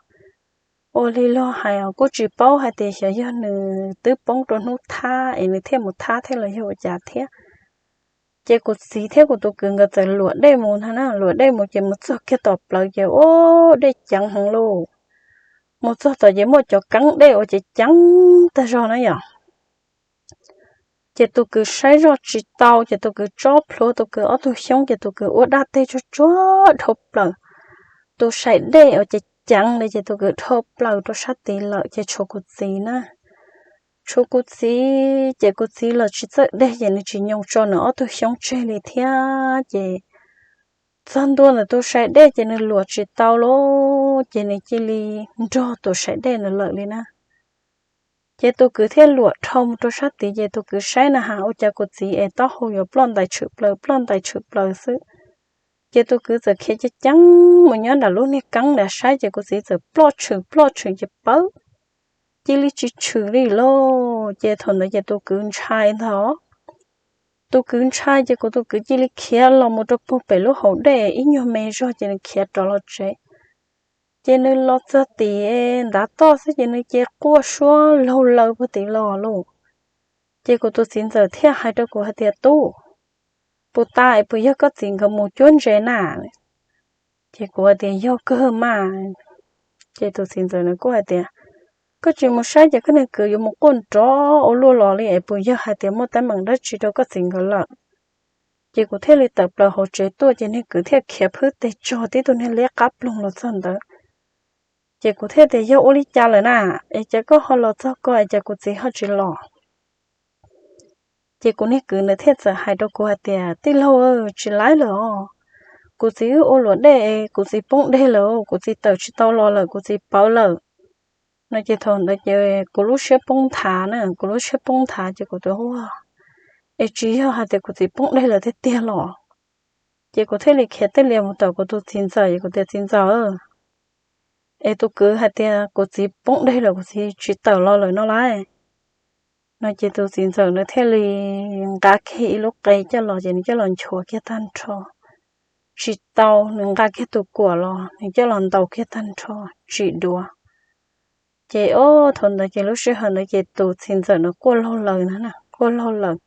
Ua li luag hais os kuj tsis paub hais tias xyov yog nws twb poob rau hnub thab es nws thiaj mus thab thiab los yog ua cas thiab. Ces kuv txiv thiab kuv tus kwv nkawd txawm luam dej mus ntag na, luam dej mus ces mus txog kiag tom plawv ces ua dej ceev heev lauj. Mus txog tom ces muaj cov keeb dej uas ceev ceev tag zog na yom. Ces tus kwv saib zoj tsis tau ces tus kwv tsob plhuav tus kwv ob tug xyoob ces tus kwv ua daj teg tsuag tsuag dhau plaws. Tus sai dej uas ceev ceev li ces tus kwv dhau plaws rau sab tid lawm ces tshuav kuv txiv na. Tshuav kuv txiv ces kuv txiv los tsis txawj dej ces nws tsis nyoo tso nws ob tug xyoob tseg li thiab ces txog ntua ntawm tus sai dej ces nws luam tsis tau lauj, ces nws cia li nrog tus sai dej ntawd lawm li na. Ces tus kwv thiaj luam dhau mus rau sab tid ces tus kwv saib na has ua cas kuv txiv es taub hau yuav ploj ntais tshwm plaws ploj ntais tshwm plaws xwb. Ces tus kwv txawm khiav ceev ceev mus nyob nram lub niag keeb nrad saib ces kuv txiv txawm ploj tshwm ploj tshwm ces pawv, cia li tsis tshwm li lauj. Ces thaum ntawd ces tus kwv ntshai ntag. Tus kwv ntshai ces kuv tus kwv cia li khiav los mus rau puag pem lub hauv dej ib nyuag me zog ces nws khiav rov los tsev. Ces nws los txog tim ntav toj xwb ces nws ces quaj suab laug laws puag tim los lauj. Ces kuv tus txiv ntxawm thiaj hais rau kuv hais tias, Tub, puas tas es puas yog koj txiv nkawd mus cuab ntses na? Ces kuv hais tias, Yog kawg mas. Ces tus txiv ntxawm nws kuj hais tias, koj tsis mus saib ces koj niag kwv yuav mus quaj nrov ua luaj los li es puas yog hais tias muaj teeb meem dab tsi rau koj txiv nkawd lawm? Ces kuv thiaj li tawm plaws hauv tsev tuaj ces niag kwv thiaj khiav phwb teg tsog tib tug niag liab qab ploog los txog ntawd. Ces kuv thiaj tias, yog ua li cas lawm na, es cas koj ho los txog ko es cas kuv txiv ho tsis los? Ces kuv niag kwv nws thiaj txawm hais rau kuv hais tias, tij laug, tsis laib lawm os, kuv txiv wb ua luam dej, kuv txiv poob dej lawm, kuv txiv tawm tsis tau los lawm, kuv txiv pawv lawm no. Ces thaum ntawd ces kuv lub siab poob nthav na, kuv lub siab poob nthav ces kuv tias, ua, es tsis yog hais tias kuv txiv poob dej lawm tiag tiag los? Ces kuv thiaj li khiav tij lias mus tom kuv tus txiv ntxawm es kuv tias, txiv ntxawm, es tus kwv hais tias kuv txiv poob dej lawm, kuv txiv tsis tawm los lawm no lauj. No ces tus txiv ntxawm nws thiaj li nqa kiag ib lub qe coj los ces nws coj los nchuav kiag tag nrho, tsis tau. Nws nqa kiag tus kuam los nws coj los ntaus kiag tag nrho, tsis duav. Ces ob thaum ntawd ces lub sij hawm ntawd ces tus txiv ntxawm nws quaj laug lawm na, quaj laug lawm,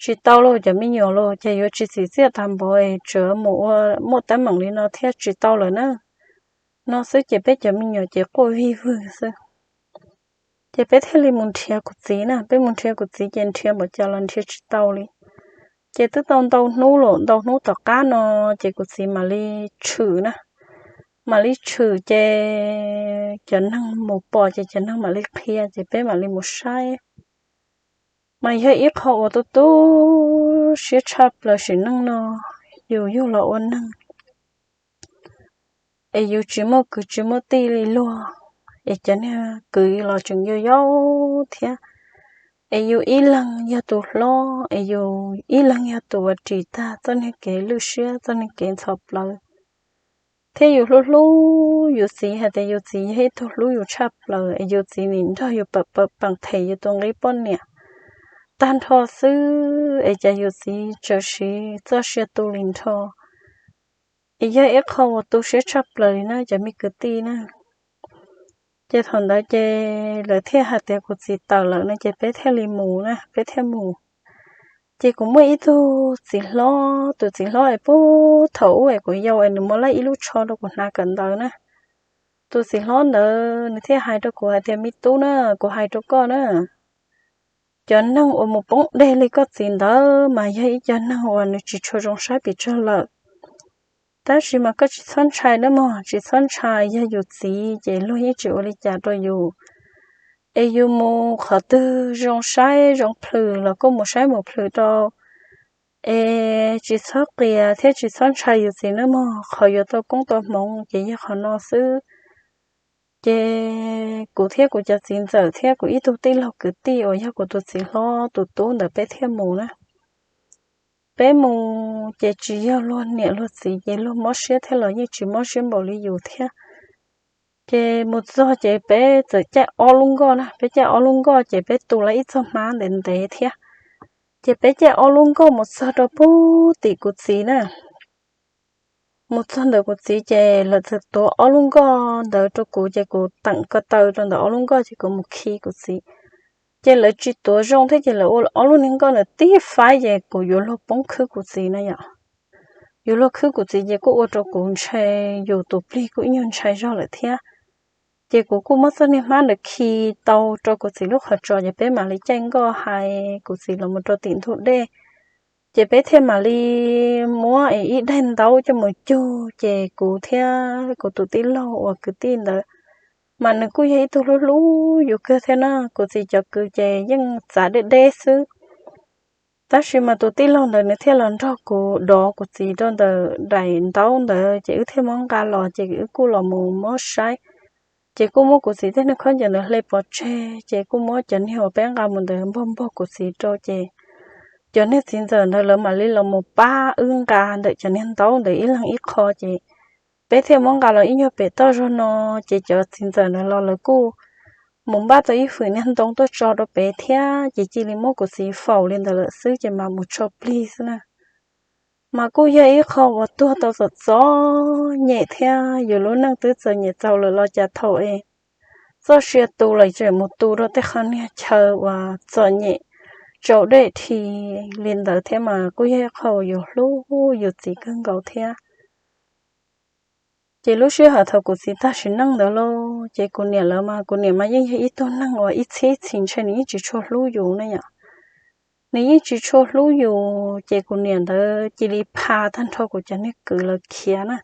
tsis tau lauj cov me nyuam lauj, ces yuav tsis txim txiaj tag npaum es tseem mus ua muaj teeb meem li no thiab tsis tau lawm na. No xwb ces peb cov me nyuam ces quaj vij vwg xwb. Ces peb thiaj li mus nrhiav kuv txiv na, peb mus nrhiav kuv txiv ces nrhiav npaum cas los nrhiav tsis tau li. Ces twb tau ntau hnub lawm, ntau hnub tom qab no ces kuv txiv mam li tshwm na, mam li tshwm ces cov neeg mus pom ces cov neeg mam li qhia ces peb mam li mus saib. Mas yog ib qho uas tu tu siab tshaj plaws sim neej no, yus yug los ua neeg es yus tsis muaj kwv tsis muaj tij li luag, es cov niag kwv los tseem yau yau thiab, es yus ib leeg yog tus hlob, es yus ib leeg yog tus uas ris tag txoj niag kev lwj siab, txoj niag kev ntxhov plawv, thiab yus hlub hlub yus txiv hais tias yus txiv yog ib tug hlub yus tshaj plaws, es yus txiv nim nrog yus pam pam peem them yus tus nqi poj niam tag nrho xwb, es cas yus txiv tseem siv txoj sia tu li nrho. Es yog ib qho uas tu siab tshaj plaws li na cov me kwv tij na. Ces thaum ntawd ces lawv thiaj hais tias kuv txiv tawm lawm no ces peb thiaj li mus na, peb thiaj mus. Ces kuv muaj ib tug txiv hlob, tus txiv hlob es puag thaum ub es kuv yau es nws muab laj ib lub tsho rau kuv hnav kawm ntawv na. Tus txiv hlob ntawd nws thiaj hais rau kuv hais tias, me tub na, kuv hais rau koj na, cov neeg uas mus poob dej li koj txiv ntawd mas yog ib cov neeg uas nws tsis tshua zoo saib pes tsawg lawm. Tab sis mas koj tsis txhob ntshai nawb mog, tsis txhob ntshai, yog yus txiv ces luag yeej tsis ua li cas rau yus. Es yus mus qhov twg zoo saib zoo plhws los koj mus saib mus plhws rau, es tsis txhob qias thiab tsis txhob ntshai yus txiv nawb mog, qhov yuav tau koob tau hmoov ces yog qhov no xwb. Ces kuv thiab kuv cov txiv ntxawm thiab kuv ib tug tij laug kwv tij uas yog kuv tus txiv hlob tus tub ntawd peb thiaj mus na. Peb mus ces tsis yog luag niam luag txiv ces luag mob siab thiab los yeej tsis mob siab npaum li yus thiab. Ces mus txog ces peb txawm caij ob lub nkoj na, peb caij ob lub nkoj ces peb tu lawm ib txoj hmab ntev ntev thiab. Ces peb caij ob lub nkoj mus txog rau puag tim kuv txiv na. Mus txog ntawm kuv txiv ces lawv txawm tuav ob lub nkoj ntawd rau kuv ces kuv teem ko taw rau ntawm ob lub nkoj ces kuv mus khi kuv txiv. Ces lawv tsis tuav zoo thiab ces lawv ua ob lub niag nkoj ntawd tib faib ces kuv yuav luag poob khwb kuv txiv na yom. Yuav luag khwb kuv txiv ces kuj ua rau kuv ntshai, yus tus plig kuj ib nyuag ntshai zog lawm thiab. Ces kuv kuj muab txoj niag hmab ntawd khi tau rau kuv txiv lub qhov tsos ces peb mam li caij nkoj hais kuv txiv los mus rau tim ntug dej. Ces peb thiaj mam li muab ib daig ntaub coj mus cug ces kuv thiab kuv tus tij laug uas kwv tij ntawd mas nws kuj yog ib tug hlub hlub yus kawg thiab na, kuv txiv cov kwv ces yeej txav deb deb xwb. Tab sis mas tus tij laug ntawd nws thiaj los nrog kuv dov kuv txiv rau ntawm daim ntaub ntawd ces wb thiaj muab nqa los ces wb kuj los mus muab saib. Ces kuj muab kuv txiv tej niag khaub ncaws ntawd hle pov tseg ces kuj muab cov niag uas peb nqa mus ntawd npog npog kuv txiv rau ces cov niag txiv ntxawm ntawd lawv mam li los mus pab wb nqa ntawm cov niag ntaub ntawd ib leeg ib qho ces peb thiaj muab nqa los ib nyuag pem toj zog no. Ces cov txiv ntxawm ntawd los lawv kuj mus npaj tau ib fwm niag ntoo tuaj tso rau pem thiab ces cia li muab kuv txiv faus li ntawd lawm xwb ces mam mus tso plig xwb na. Mas kuj yog ib qho uas tuag tau txom txom nyem thiab, yus lub neej twb txom nyem txaus lawm los cas thaum es txoj sia tu los tseem mus tu rau tej qhov niag chaw uas txom nyem tsaus dej dhi li ntawd thiab mas kuj yog ib qho uas yus hlub yus txiv kawg nkaus thiab. Ces lub sij hawm thaum kuv txiv tag sim neej ntawd lauj, ces kuv niam lawv mas kuv niam mas yeej yog ib tug neeg uas ib txhiab txhis ntshe nws yeej tsis tshua hlub yus ne yom. Nws yeej tsis tshua hlub yus ces kuv niam ntawd cia li pha tag nrho kuv cov niag kwv lawv khiav na.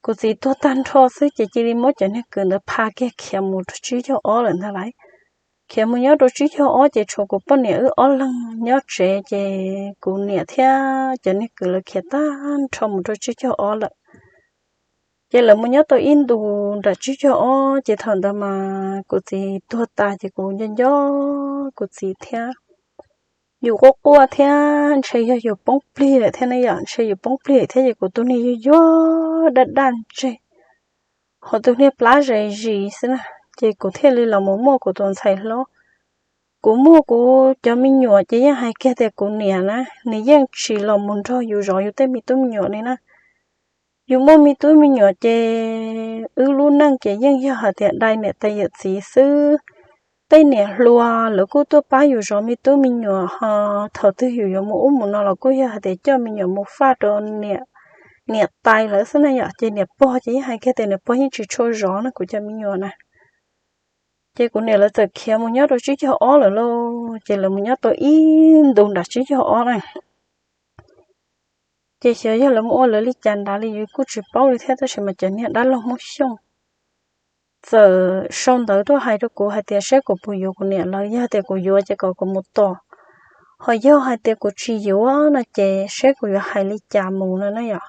Kuv txiv tuag tag nrho xwb ces cia li muab cov niag kwv ntawd pha kiag khiav mus rau tsib caug ob lawm ntag lauj. Khiav mus nyob rau tsib caug ob ces tshuav kuv poj niam wb ob leeg nyob tsev ces kuv niam thiab cov niag kwv lawv khiav tag nrho mus rau tsib caug ob lawm. Ces lawv mus nyob tau ib ntus nram tsib caug ob ces thaum ntawd mas kuv txiv tuag tas ces kuv nco nco kuv txiv thiab. Yus quaj quaj thiab ntshe yog yus poob plig lawm thiab ne yom, ntshe yus poob plig lawm thiab ces kuv tus niag yuag yuag daj daj ntseg, ho tus niag plab zais zis xwb na. Ces kuv thiaj li los mus muaj kuv tus ntxhais hlob. Kuv muaj kuv cov me nyuam ces yeej hais kiag tias kuv niam na, nws yeej tsis los mus nrog yus zov yus tej me tub me nyuam li na. Yus muaj me tub me nyuam ces wb lub neej ces yeej yog hais tias dai niam tais yawm txiv xwb. Tej niam hluas lawv kuj tuaj pab yus zov me tub me nyuam, ho thaum twg yus yuav mus ub mus no los kuj yog hais tias coj me nyuam mus faj rau niam tais lawv xwb na yom. Ces niam pog ces yeej hais kiag tias niam pog yeej tsis tshua zov na kuv cov me nyuam na. Ces kuv niam lawv txawm khiav mus nyob rau tsib caug ob lawm lauj, ces lawv mus nyob tau ib ntus nram tsib caug ob na. Ces xyov yog lawv mus ua lawv li cas nrad li yus kuj tsis paub li thiab, tab sis mas cov niag dab laug Hmoob Xyooj txawm sau ntawv tuaj hais rau kuv hais tias saib kuv puas yuav kuv niam lawv, yog tias kuv yuav ces kom kuv mus tos, ho yog hais tias kuv tsis yuav no ces saib kuv yuav hais li cas mus no na yom.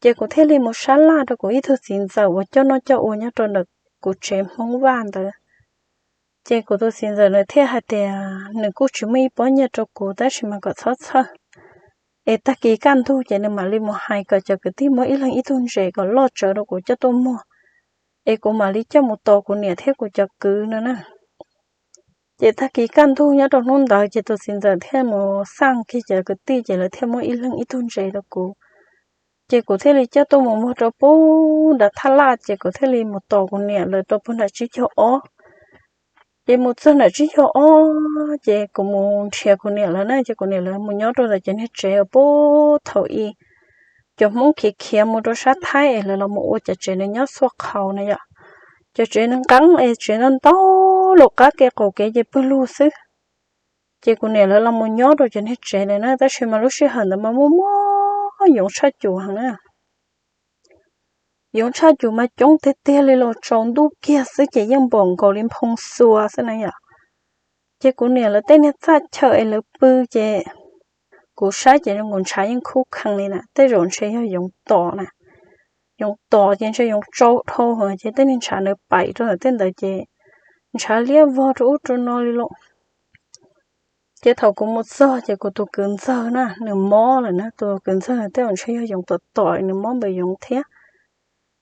Ces kuv thiaj li mus sab laj rau kuv ib tug txiv ntxawm uas coj noj coj ua nyob rau ntawm kuv tsev Hmoob Vaj ntawd. Ces kuv tus txiv ntxawm nws thiaj hais tias nws kuj tsis muaj ib pob nyiaj rau kuv tab sis mas kom txhob txhawj, es tag kis kaj ntug ces nws mam li mus hais kom cov kwv tij muab ib leeg ib tug ntses kom loj tsawv rau kuv coj tuaj muag, es kuv mam li coj mus tos kuv niam thiab kuv cov kwv no na. Ces tag kis kaj ntug nyob rau hnub ntawd ces tus txiv ntxawm thiaj mus xaj kiag cov kwv tij ces lawv thiaj muab ib leeg ib tug ntses rau kuv. Ces kuv thiaj li coj tuaj mus muag rau puag nram thaj laj ces kuv thiaj li mus tos kuv niam lawv rau puag nram tsib caug ob. Ces mus txog nram tsib caug ob ces kuv mus nrhiav kuv niam lawv na, ces kuv niam lawv mus nyob rau ntawm cov niag tsev uas puag thaum ub cov Hmoob khiav khiav mus rau sab Thaib es lawv los mus ua cov tsev nws nyob txhua qhaus na yom. Cov tsev nws nqeeb es tsev ntau ntau los qab kev qaum kev ces pawg lug xwb. Ces kuv niam lawv los mus nyob rau cov niag tsev ntawd na, tab sis mas lub sij hawm ntawd mas muaj muaj yoov tshaj cum heev na. Yoov tshaj cum mas coob tiag tiag li los tsaus ntuj kiag xwb ces yeej npaum nkaus li nphoo xua xwb na yom. Ces kuv niam lawv tej niag txaj chaw es lawv pw ces kuv saib ces zoo nkaus ntshav yeej khub khees li na, tej zaum ntshe yog yoov tom na. Yoov tom ces ntshe yoov tsau dhau ces tej niag ntshav ntawd paim rau ntawm tej ntawd ces ntshav liab vog rau ub rau no li lauj. Ces thaum kuv mus txog ces kuv tus kwv ntxawg na nws mob lawm na, tus kwv ntxawg nws tej zaum ntshe yog yoov tom tom nws mob npaws yoov thiab.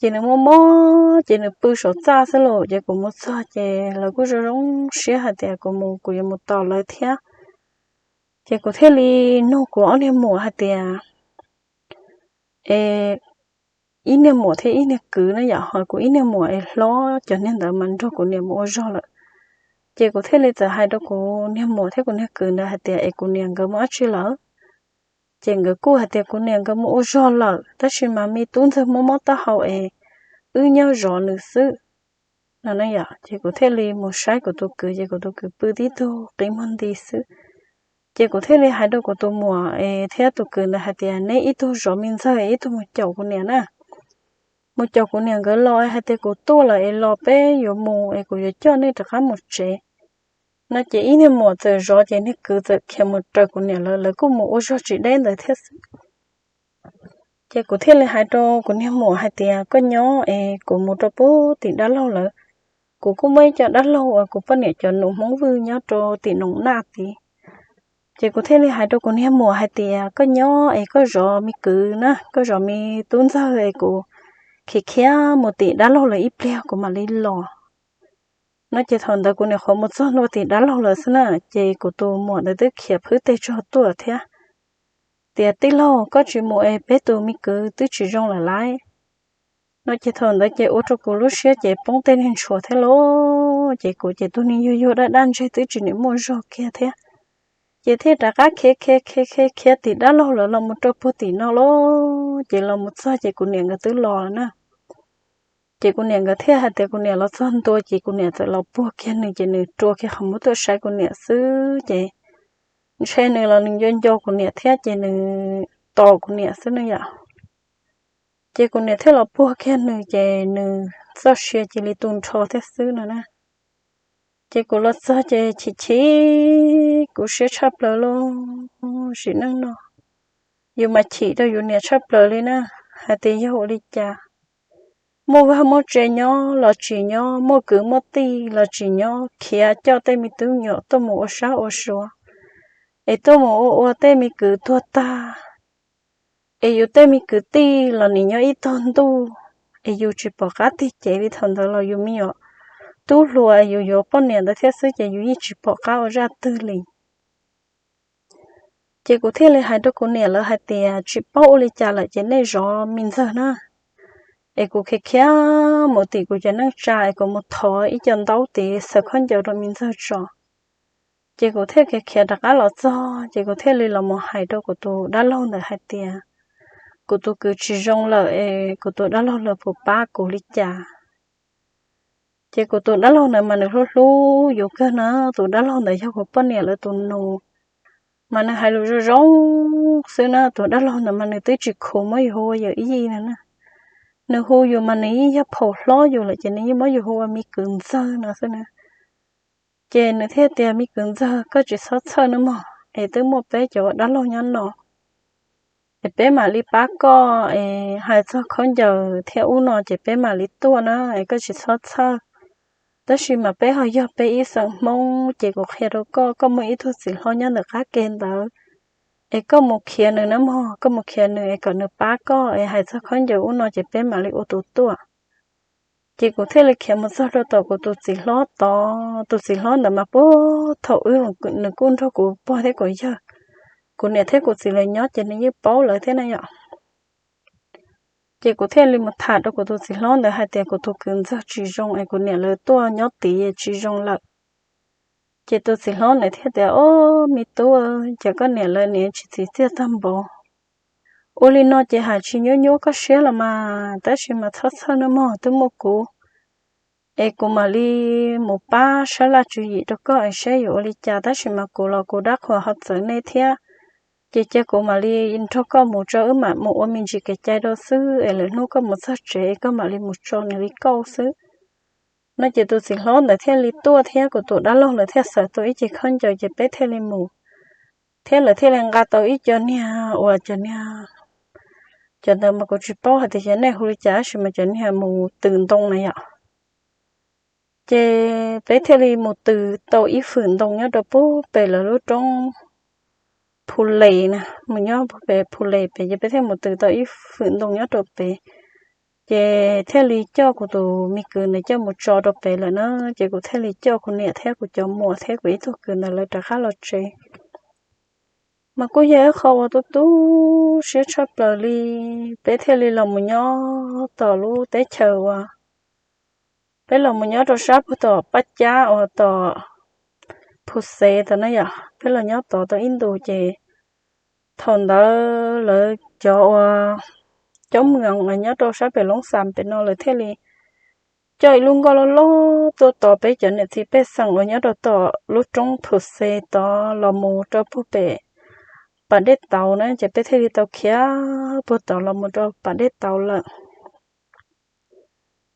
Ces nws mob mob ces nws pw saum txaj xwb lauj, ces kuv mus txog ces lawv kuj zoo zoo siab hais tias kuv mus kuv yuav mus tos lawv thiab. Ces kuv thiaj li nug kuv ob niag muam hais tias, es ib niag muam thiab ib niag kwv na yom, ho kuv ib niag muam es hlob cov niag ntawd mas nrog kuv niam mus ua zog lawm. Ces kuv thiaj li txawm hais rau kuv niag muam thiab kuv niag kwv ntawd hais tias es kuv niam nkawd mus dab tsi lawm. Ces nkawd kuj hais tias kuv niam nkawd mus ua zog lawm tab sis mas me tub ntxawg mob mob taub hau es wb nyob zov nws xwb no na yom. Ces kuv thiaj li mus saib kuv tus kwv ces kuv tus kwv pw tib tug qi muag nti xwb. Ces kuv thiaj li hais rau kuv tus muam es thiab tus kwv ntawd hais tias neb ib tug zov me ntxawg ib tug mus caum kuv niam na. Mus caum kuv niam nkawd los hais tias kuv tuaj lawm es los peb yuav mus es kuv yuav coj nej rov qab mus tsev no. Ces ib niag muam txawm zov ces niag kwv txawm khiav mus raws kuv niam lawv, lawv kuj mus ua zog tsis deb ntawd thiab xwb. Ces kuv thiaj li hais rau kuv niag muam hais tias koj nyob es kuv mus rau puag tim dab laug lawv. Kuv kuj muaj ib co dab laug uas kuv poj niam cov nus Hmoob Vwj nyob rau tim Noom Naj tid. Ces kuv thiaj li hais rau kuv niag muam hais tias koj nyob es koj zov me kwv na, koj zov me tub ntxawg es kuv khiav khiav mus tim dab laug lawv ib pliag kuv mam li los no. Ces thaum ntawd kuv niam qhuav mus txog ntua tim dab laug lawv xwb na, ces kuv tus muam ntawd twb khiav phwb teg tsaug tuaj thiab tias tij laug koj tsis mus es peb tus me kwv twb tsis zoo lawm lauj no. Ces thaum ntawd ces ua rau kuv lub siab ces poob tej niag ntshua thiab lauj. Ces kuv ces tus niag yuag yuag daj daj ntseg twb tsis nim muaj zog kiag thiab. Ces thiaj rov qab khiav khiav khiav khiav khiav tim dab laug lawv los mus rau puag tim no lauj. Ces los mus txog ces kuv niam nkawd twb los lawm na. Ces kuv niam nkawd thiaj hais tias kuv niam los txog ntua ces kuv niam txawm los puag kiag nws ces nws rua kiag qhov muag tuaj saib kuv niam xwb ces ntshe nws los nws nco nco kuv niam thiab ces nws tos kuv niam xwb ne yom. Ces kuv niam thiaj los puag kiag nws ces nws txoj sia cia li tu nrho thiab xwb no na. Ces kuv los txog ces chim chim kuv siab tshaj plaws lauj. Sim neej no yus mas chim rau yus niam tshaj plaws li na, hais tias yog ua li cas, muaj vaj muaj tse nyob los tsis nyob, muaj kwv muaj tij los tsis nyob, khiav coj tej me tub nyuam tuaj mus ua sab ua sua, es tuaj mus ua ua tej me kwv tuag tag, es yus tej me kwv tij los nim nyob ib tog ntuj, es yus tsis pom qab tig cev li thaum ntawd los yus me nyuam tub hluas yus yuav poj niam ntawd thiab xwb ces yus yeej tsis pom qab ua zaj twg li. Ces kuv thiaj li hais rau kuv niam lawv hais tias tsis paub ua li cas lawm ces nej zov me ntxawg na. Es kuv khiav khiav mus tim kuv cov neej tsa es kuv mus thov ib co ntaub tiv xaws khaub ncaws rau me ntxawg tso. Ces kuv thiaj khiav khiav rov qab los txog ces kuv thiaj li los mus hais rau kuv tus dab laug ntawd hais tias kuv tus kwv tsis zoo lawm es kuv tus dab laug lawv puas pab kuv li cas. Ces kuv tus dab laug ntawd mas nws hlub hlub yus kawg na, tus dab laug ntawd yog kuv poj niam lawv tus nus, mas nws hais lus zoo zoo xwb na. Tus dab laug ntawd mas nws twb tsis khuv muab yus hu ua yawm yij no na, nws hu yus mas nws yeej yog phaum hlob yus lawm ces nws yeej muab yus hu ua me kwv ntxawg no xwb na. Ces nws thiaj tias me kwv ntxawg koj tsis txhob txhawj nawb mog, es twb muaj peb cov ua dab laug nyob no, es peb mam li pab koj es hais txog khaub ncaws thiab ub no ces peb mam li tuaj na, es koj tsis txhob txhawj. Tab sis mas peb ho yog peb ib xeem Hmoob ces kuv qhia rau koj, koj muaj ib tug txiv hlob nyob ntawm qab ke ntawd, es koj mus khiav nws nawb mog, koj mus khiav nws es kom nws pab koj es hais txog khaub ncaws ub no ces peb mam li ua tus tuaj. Ces kuv thiaj li khiav mus txog rau tom kuv tus txiv hlob tod, tus txiv hlob ntawd mas puag thaum ub nws kuj nrog kuv pog thiab kuv yawg, kuv niam thiab kuv txiv lawv nyob ces nws yeej paub lawv thiab na yom. Ces kuv thiaj li mus tham rau kuv tus txiv hlob ntawd hais tias kuv tus kwv ntxawg tsis zoo es kuv niam lawv tuaj nyob tid tsis zoo lawm. Ces tus txiv hlob ntawd thiaj tias, Ob, me tub, ces koj niam lawv niam tsis txim txiaj tag npaum. Ua li no ces hais tsis nyuab nyuab koj siab los mas, tab sis mas txhob txhawj nawb mog, twb muaj kuv, es kuv mam li mus pab sab laj tswv yim rau koj es saib yuav ua li cas, tab sis mas kuv los kuv dab qhuas ho txawv nej thiab. Ces cia kuv mam li nrog koj mus tso, wb mam mus ua me ntsis kev cai rau xwb es lwm hnub koj mus txog tsev es koj mam li mus tso nws li kauj xwb. No ces tus txiv hlob ntawd thiaj li tuaj thiab kuv tus dab laug lawv thiaj xaws tau ib ce khaub ncaws ces peb thiaj li mus, thiab lawv thiaj li nqa tau ib co niag uas cov niag, cov ntawd mas kuv tsis paub hais tias cov nej hu li cas tab sis mas cov niag mus tws ntoo na yom. Ces peb thiaj li mus tws tau ib fwm ntoo nyob rau puag pem lawv lub roob Phu Les na, mus nyob puag pem Phu Les pem ces peb thiaj mus tws tau ib fwm ntoo nyob rau pem. Ces thiaj li coj kuv tus me kwv ntawd coj mus tso rau pem lawm na, ces kuv thiaj li coj kuv niam thiab kuv cov muam thiab kuv ib tug kwv ntawd lawv rov qab los tsev. Mas kuj yog ib qho uas tu tu siab tshaj plaws li, peb thiaj li los mus nyob tom lub teb chaws uas, peb los mus nyob rau sab puag tom Paj Cab uas tom Phu Xes tod na yom, peb los nyob tod tau ib ntus ces thaum ntawd lawv cov uas coob mws uas nyob rau sab pem Loob Xas pem no lawv thiaj li coj ib lub nkoj loj loj tuaj tos peb cov niam txiv pej xeem uas nyob rau tom lub roob Phu Xes tod los mus rau puag pem Pas Dej Tauv na, ces peb thiaj li tau khiav puag tod los mus rau Pas Dej Tauv lawm.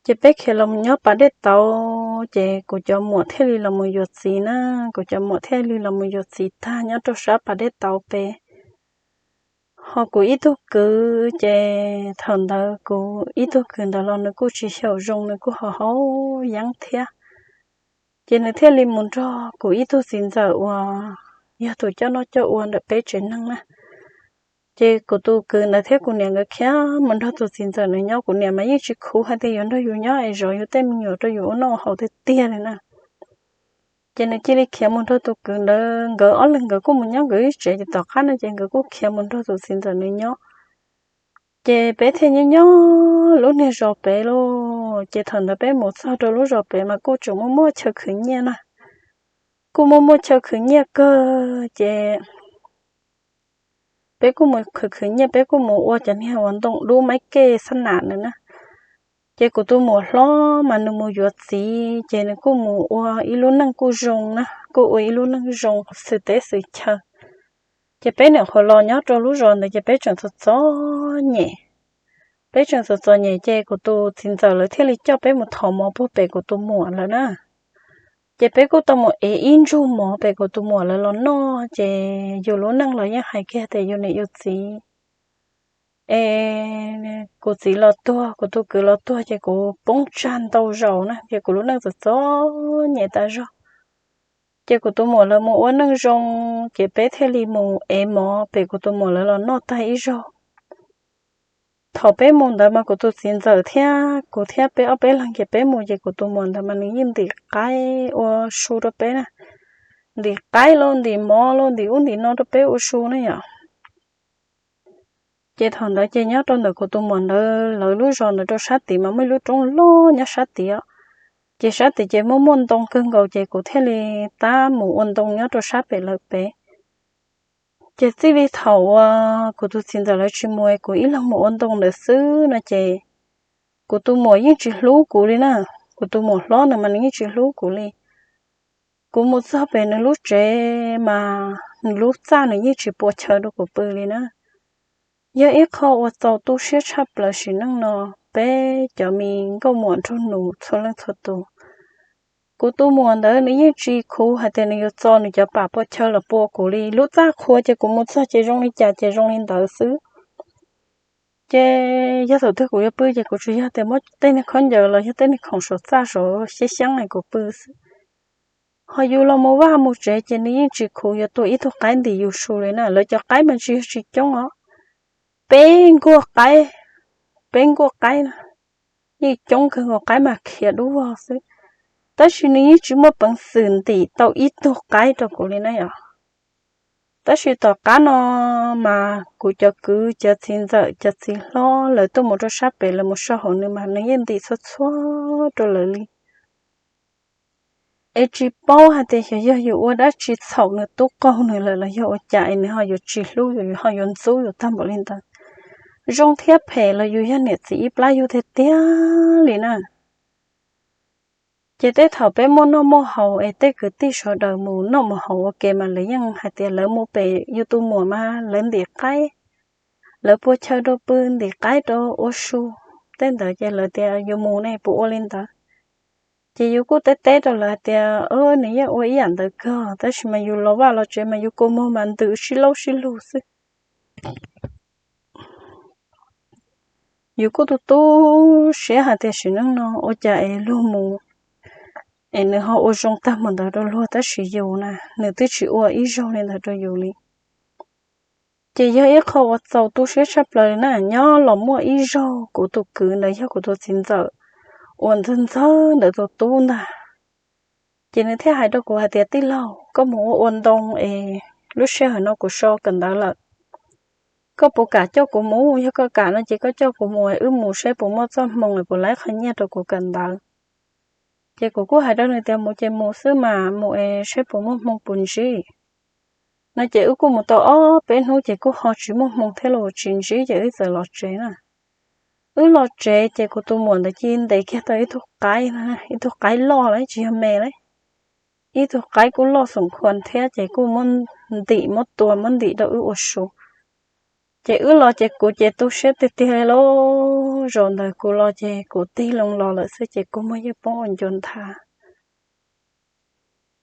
Ces peb khiav los mus nyob Pas Dej Tauv, ces kuv cov muam thiaj li los mus yuav txiv na, kuv cov muam thiaj li los mus yuav txiv tag nyob rau sab Pas Dej Tauv pem. Ho kuv ib tug kwv, ces thaum ntawd kuv ib tug kwv ntawd los nws kuj tsis xyaum zoo, nws kuj haus haus yeeb thiab. Ces nws thiaj li mus nrog kuv ib tug txiv ntxawm uas yog tus coj noj coj ua ntawm peb tsev neeg na. Ces kuv tus kwv ntawd thiab kuv niam nkawd khiav mus nrog tus txiv ntxawm nws nyob, kuv niam mas yeej tsis khuv hais tias yuav nrog yus nyob es zov yus tej me nyuam rau yus ua noj ua haus tiag tiag li na. Ces nws cia li khiav mus nrog tus kwv ntawd, nkawd ob leeg nkawd kuj mus nyob nkawd ib tsev, ces tom qab no ces nkawd kuj khiav mus nrog tus txiv ntxawm nws nyob. Ces peb thiaj nyob nyob lub niag zos pem lauj, ces thaum ntawd peb mus txog rau lub zos pem mas kuj tseem muaj muaj chaw khwv nyiaj na, kuj muaj muaj chaw khwv nyiaj kawg, ces peb kuj mus khwv khwv nyiaj, peb kuj mus ua cov niag uas ntoo dub maib kej xab nam ntawd na. Ces kuv tus muam hlob mas nws mus yuav txiv ces nws kuj mus ua ib lub neej kuj zoo na, kuj ua ib lub neej zoo xwm teb xwm chaw. Ces peb nyuam qhuav los nyob rau lub zos ntawd ces peb tseem txom txom nyem. Peb tseem txom txom nyem ces kuv tus txiv ntxawm lawv thiaj li coj peb mus thov mov puag pem kuv tus muam lawm na. Ces peb kuj tau mus ev ib ntsug mov pem kuv tus muam lawv los noj, ces yus lub neej los yeej hais kiag tias yus niam yus txiv. Es kuv txiv los tuag, kuv tus kwv los tuag ces kuv poob tsag ntau zaus na, ces kuv lub neej txom txom nyem tas zog. Ces kuv tus muam lawv mus ua neej zoo, ces peb thiaj li mus ev mov pem kuv tus muam lawv los noj tag ib zaug. Thaum peb mus ntawd mas kuv tus txiv ntxawm thiab kuv thiab peb ob peb leeg ces peb mus ces kuv tus muam ntawd mas nws yeej ntim qaib ua su rau peb na. Ntim qaib los ntim mov los ntim ub ntim no rau peb ua su na yom. Ces thaum ntawd ces nyob rau ntawm kuv tus muam ntawd lawv lub zos ntawd rau sab tid mas muaj ib lub roob loj nyob sab tid. Ces sab tid ces muaj muaj ntoo kawg nkaus ces kuv thiaj li tab mus ua ntoo nyob rau sab pem lawv pem. Ces txij li thaum uas kuv tus txiv ntxawm lawv tsis mus, kuv ib leeg mus ua ntoo ntawd xwb no ces kuv tus muam yeej tsis hlub kuv li na. Kuv tus muam hlob ntawd mas nws yeej tsis hlub kuv li. Kuv mus txog pem nws lub tsev mas nws lub txaj nws yeej tsis pua chaw rau kuv pw li na. Yog ib qho uas txaus tu siab tshaj plaws sim neej no, peb cov me nkauj muam nraug nus txhua leej txhua tus. Kuv tus muam ntawd nws yeej tsis khuv hais tias nws yuav txo nws cov pam pua chaw los pua kuv li. Lub txaj qhuav ces kuv mus txog ces zoo li cas ces zoo li ntawd xwb. Ces yog thaum twg kuv yuav pw ces kuv tsuas yog tias muab tej niag khaub ncaws los yog tej niag khoom saum txaj saum xyab xyeeb es kuv pw xwb. Ho yus los mus vaj mus tsev ces nws yeej tsis khuv yuav tua ib tug qaib ntim yus su li na. Lawv cov qaib mas tsis yog tsis coob os, peb nkuaj qaib, peb nkuaj qaib na, yeej coob kawg nkaus, qaib mas khiav dub vog xwb. Tab sis nws yeej tsis muaj peev xwm ntim tau ib tug qaib rau kuv li na yom. Tab sis tom qab no mas kuv cov kwv cov txiv ntxawm cov txiv hlob lawv tuaj mus rau sab pem lawv mus so hauv nws mas nws yeej ntim txhua txhua rau lawv li. Es tsis paub hais tias xyov yog yus ua dab tsi txhaum nws tub qaug nws lawm los yog ua cas es nws ho yuav tsis hlub yus, ho yuav ntxub yus tag npaum li ntawd. Zoo thiab phem los yus yog niam txiv ib plab yug tiag tiag li na. Ces tej thaum peb muaj noj muaj haus es tej kwv tij sawv daws mus noj mus haus ua ke mas lawv yeej hais tias lawv mus pem yus tus muam mas lawv ntim qaib, lawv pua chaw rau pw, ntim qaib rau ua su. Tej ntawd ces lawv tias yus mus ne puas ua li ntawd. Ces yus kuj teb teb rau lawv hais tias nws yeej ua ib yam ntawd kawg, tab sis mas yus los vaj los tsev mas yus kua muag mas ntws sib laub sib lug xwb. Yus kuj tu tu siab hais tias sim neej no ua cas es luag mus es nws ho ua zoo tag mus ntawd rau luag, tab sis yus na nws twb tsis ua ib zaug li ntawd rau yus li. Ces yog ib qho uas txaus tu siab tshaj plaws li na. Nyob los muaj ib zaug kuv tus kwv ntawd yog kuv tus txiv ntxawm uas ntxawg ntxawg ntawd tus tub ntag, ces nws thiaj hais rau kuv hais tias tij laug, koj mus ua ua ntoo es lub sij hawm no kuv so kawm ntawv lawm, koj puas kam coj kuv mus? Yog koj kam no ces koj coj kuv mus es wb mus saib puas muaj txoj hmoo es puas laib qhov nyiaj rau kuv kawm ntawv. Ces kuv kuj hais rau nws tias mus ces mus xwb mas, mus es saib puas muaj hmoo puas ntsib no. Ces wb kuj mus tau ob peb hnub ces kuj ho tsis muaj hmoo thiab los tsis ntsib ces wb txawm los tsev na. Wb los tsev ces kuv tus muam ntawd cia li ntes kiag tau ib tug qaib, ib tug qaib loj lawm tsis yog me lawm, ib tug qaib kuj loj xoom khuas thiab ces kuj muab ntim muab tua muab ntim rau wb ua su. Ces wb los ces kuv ces tu siab tiag tiag li lauj. Zaum ntawd kuv los ces kuv tig loo los lawm xwb ces kua muag yeej poob ua ncua nthav.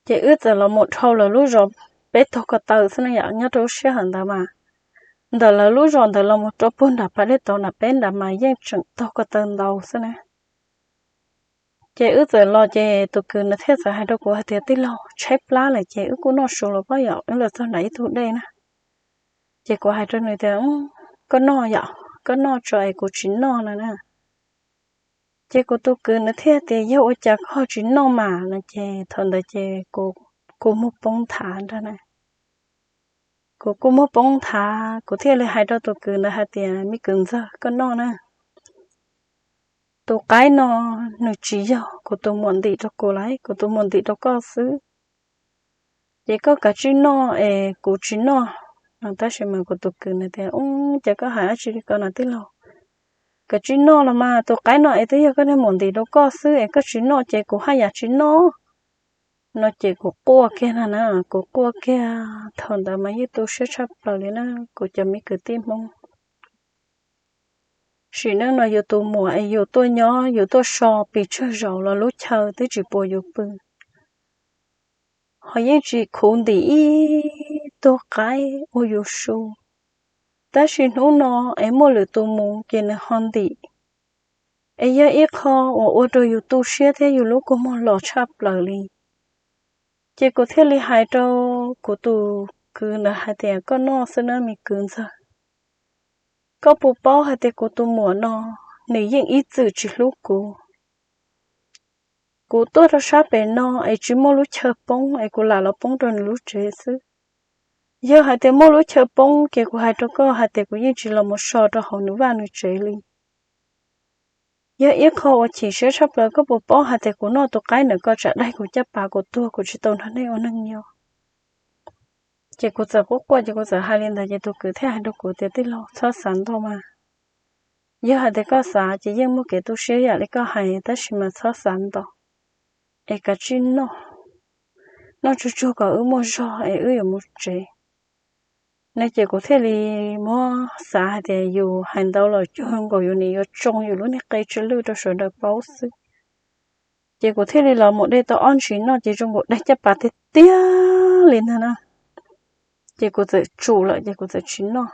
Ces wb txawm los mus dhau lawv lub zos peb taug ko taw xwb na yom. Nyob rau lub sij hawm ntawd mas ntawm lawv lub zos ntawd los mus rau puag nram pas dej tauv nram peb nrad mas yeej tseem taug ko taw ntau xwb na. Ces wb txawm los ces tus kwv nws thiaj txawm hais rau kuv hais tias tij laug, tshaib plab lawm ces wb kuj noj su los pob yom, wb los txog nram ib tug dej na. Ces kuv hais rau nws tias koj noj yom, koj noj tso es kuv tsis noj no na. Ces kuv tus kwv nws thiaj tias yog ua cas koj ho tsis noj mas no ces thaum ntawd ces kuv kuj muag poob nthav ntag na. Kuv kuj muag poob nthav kuv thiaj li hais rau tus kwv ntawd hais tias me kwv ntxawg, koj noj na, tus qaib no nws tsis yog kuv tus muam ntim rau kuv lauj, kuv tus muam ntim rau koj xwb. Ces koj kav tsij noj es kuv tsis noj. Tab sis mas kuv tus kwv nws tias ub, ces koj hais dab tsi li ko no tij laug? Koj tsis noj los mas, tus qaib no es twb yog koj niag muam ntim rau koj xwb es koj tsis noj ces kuv haj yam tsis noj. No ces kuv quaj kiag na na, kuv quaj kiag, thaum ntawd mas yeej tu siab tshaj plaws li na, kuv cov me kwv tij Hmoob. Sim neej no yus tus muam es yus tuaj nyob, yus tuaj so pes tsawg zaus los lub chaw twb tsis pub yus pw, ho yeej tsis khuv ntim ib tug qaib ua yus su. Tab sis hnub no es muaj lwm tus mus ces nws ho ntim, es yog ib qho uas ua rau yus tu siab thiab yus lub kua muag los tshaj plaws li. Ces kuv thiaj li hais rau kuv tus kwv ntawd hais tias, koj noj xwb na me kwv ntxawg, koj puas paub hais tias kuv tus muam no nws yeej ib txwm tsis hlub kuv. Kuv tuaj rau sab pem no es tsis muaj lub chaw poob es kuv lam los poob rau nws lub tsev xwb. Yog hais tias muaj lub chaw poob ces kuv hais rau koj hais tias kuv yeej tsis los mus so rau hauv nws vaj nws tsev li. Yog ib qho uas chim siab tshaj plaws, koj puas paub hais tias kuv noj tus qaib ntawm koj tsam daig kuv caj pas kuv tuag kuv tsis tau nrog nej ua neej nyob. Ces kuv txawm quaj quaj ces kuv txawm hais li ntawd ces tus kwv thiaj hais rau kuv tias, tij laug, txhob xav ntau mas. Yog hais tias koj xav ces yeej muaj kev tu siab yam li koj hais, tab sis mas txhob xav ntau, es kav tsij noj, noj tsuag tsuag kom wb muaj zog es wb yuav mus tsev. No ces kuv thiaj li muab xav hais tias yus hais ntau los cuag nkaus yus nim yuav tsoo yus lub niag qe tsw lwj rau sawv daws paub xwb. Ces kuv thiaj li los mus de tau ob ntsis noj ces zoo nkaus daig caj pas tiag tiag li ntag na. Ces kuv txawm tsum lawm ces kuv txawm tsis noj.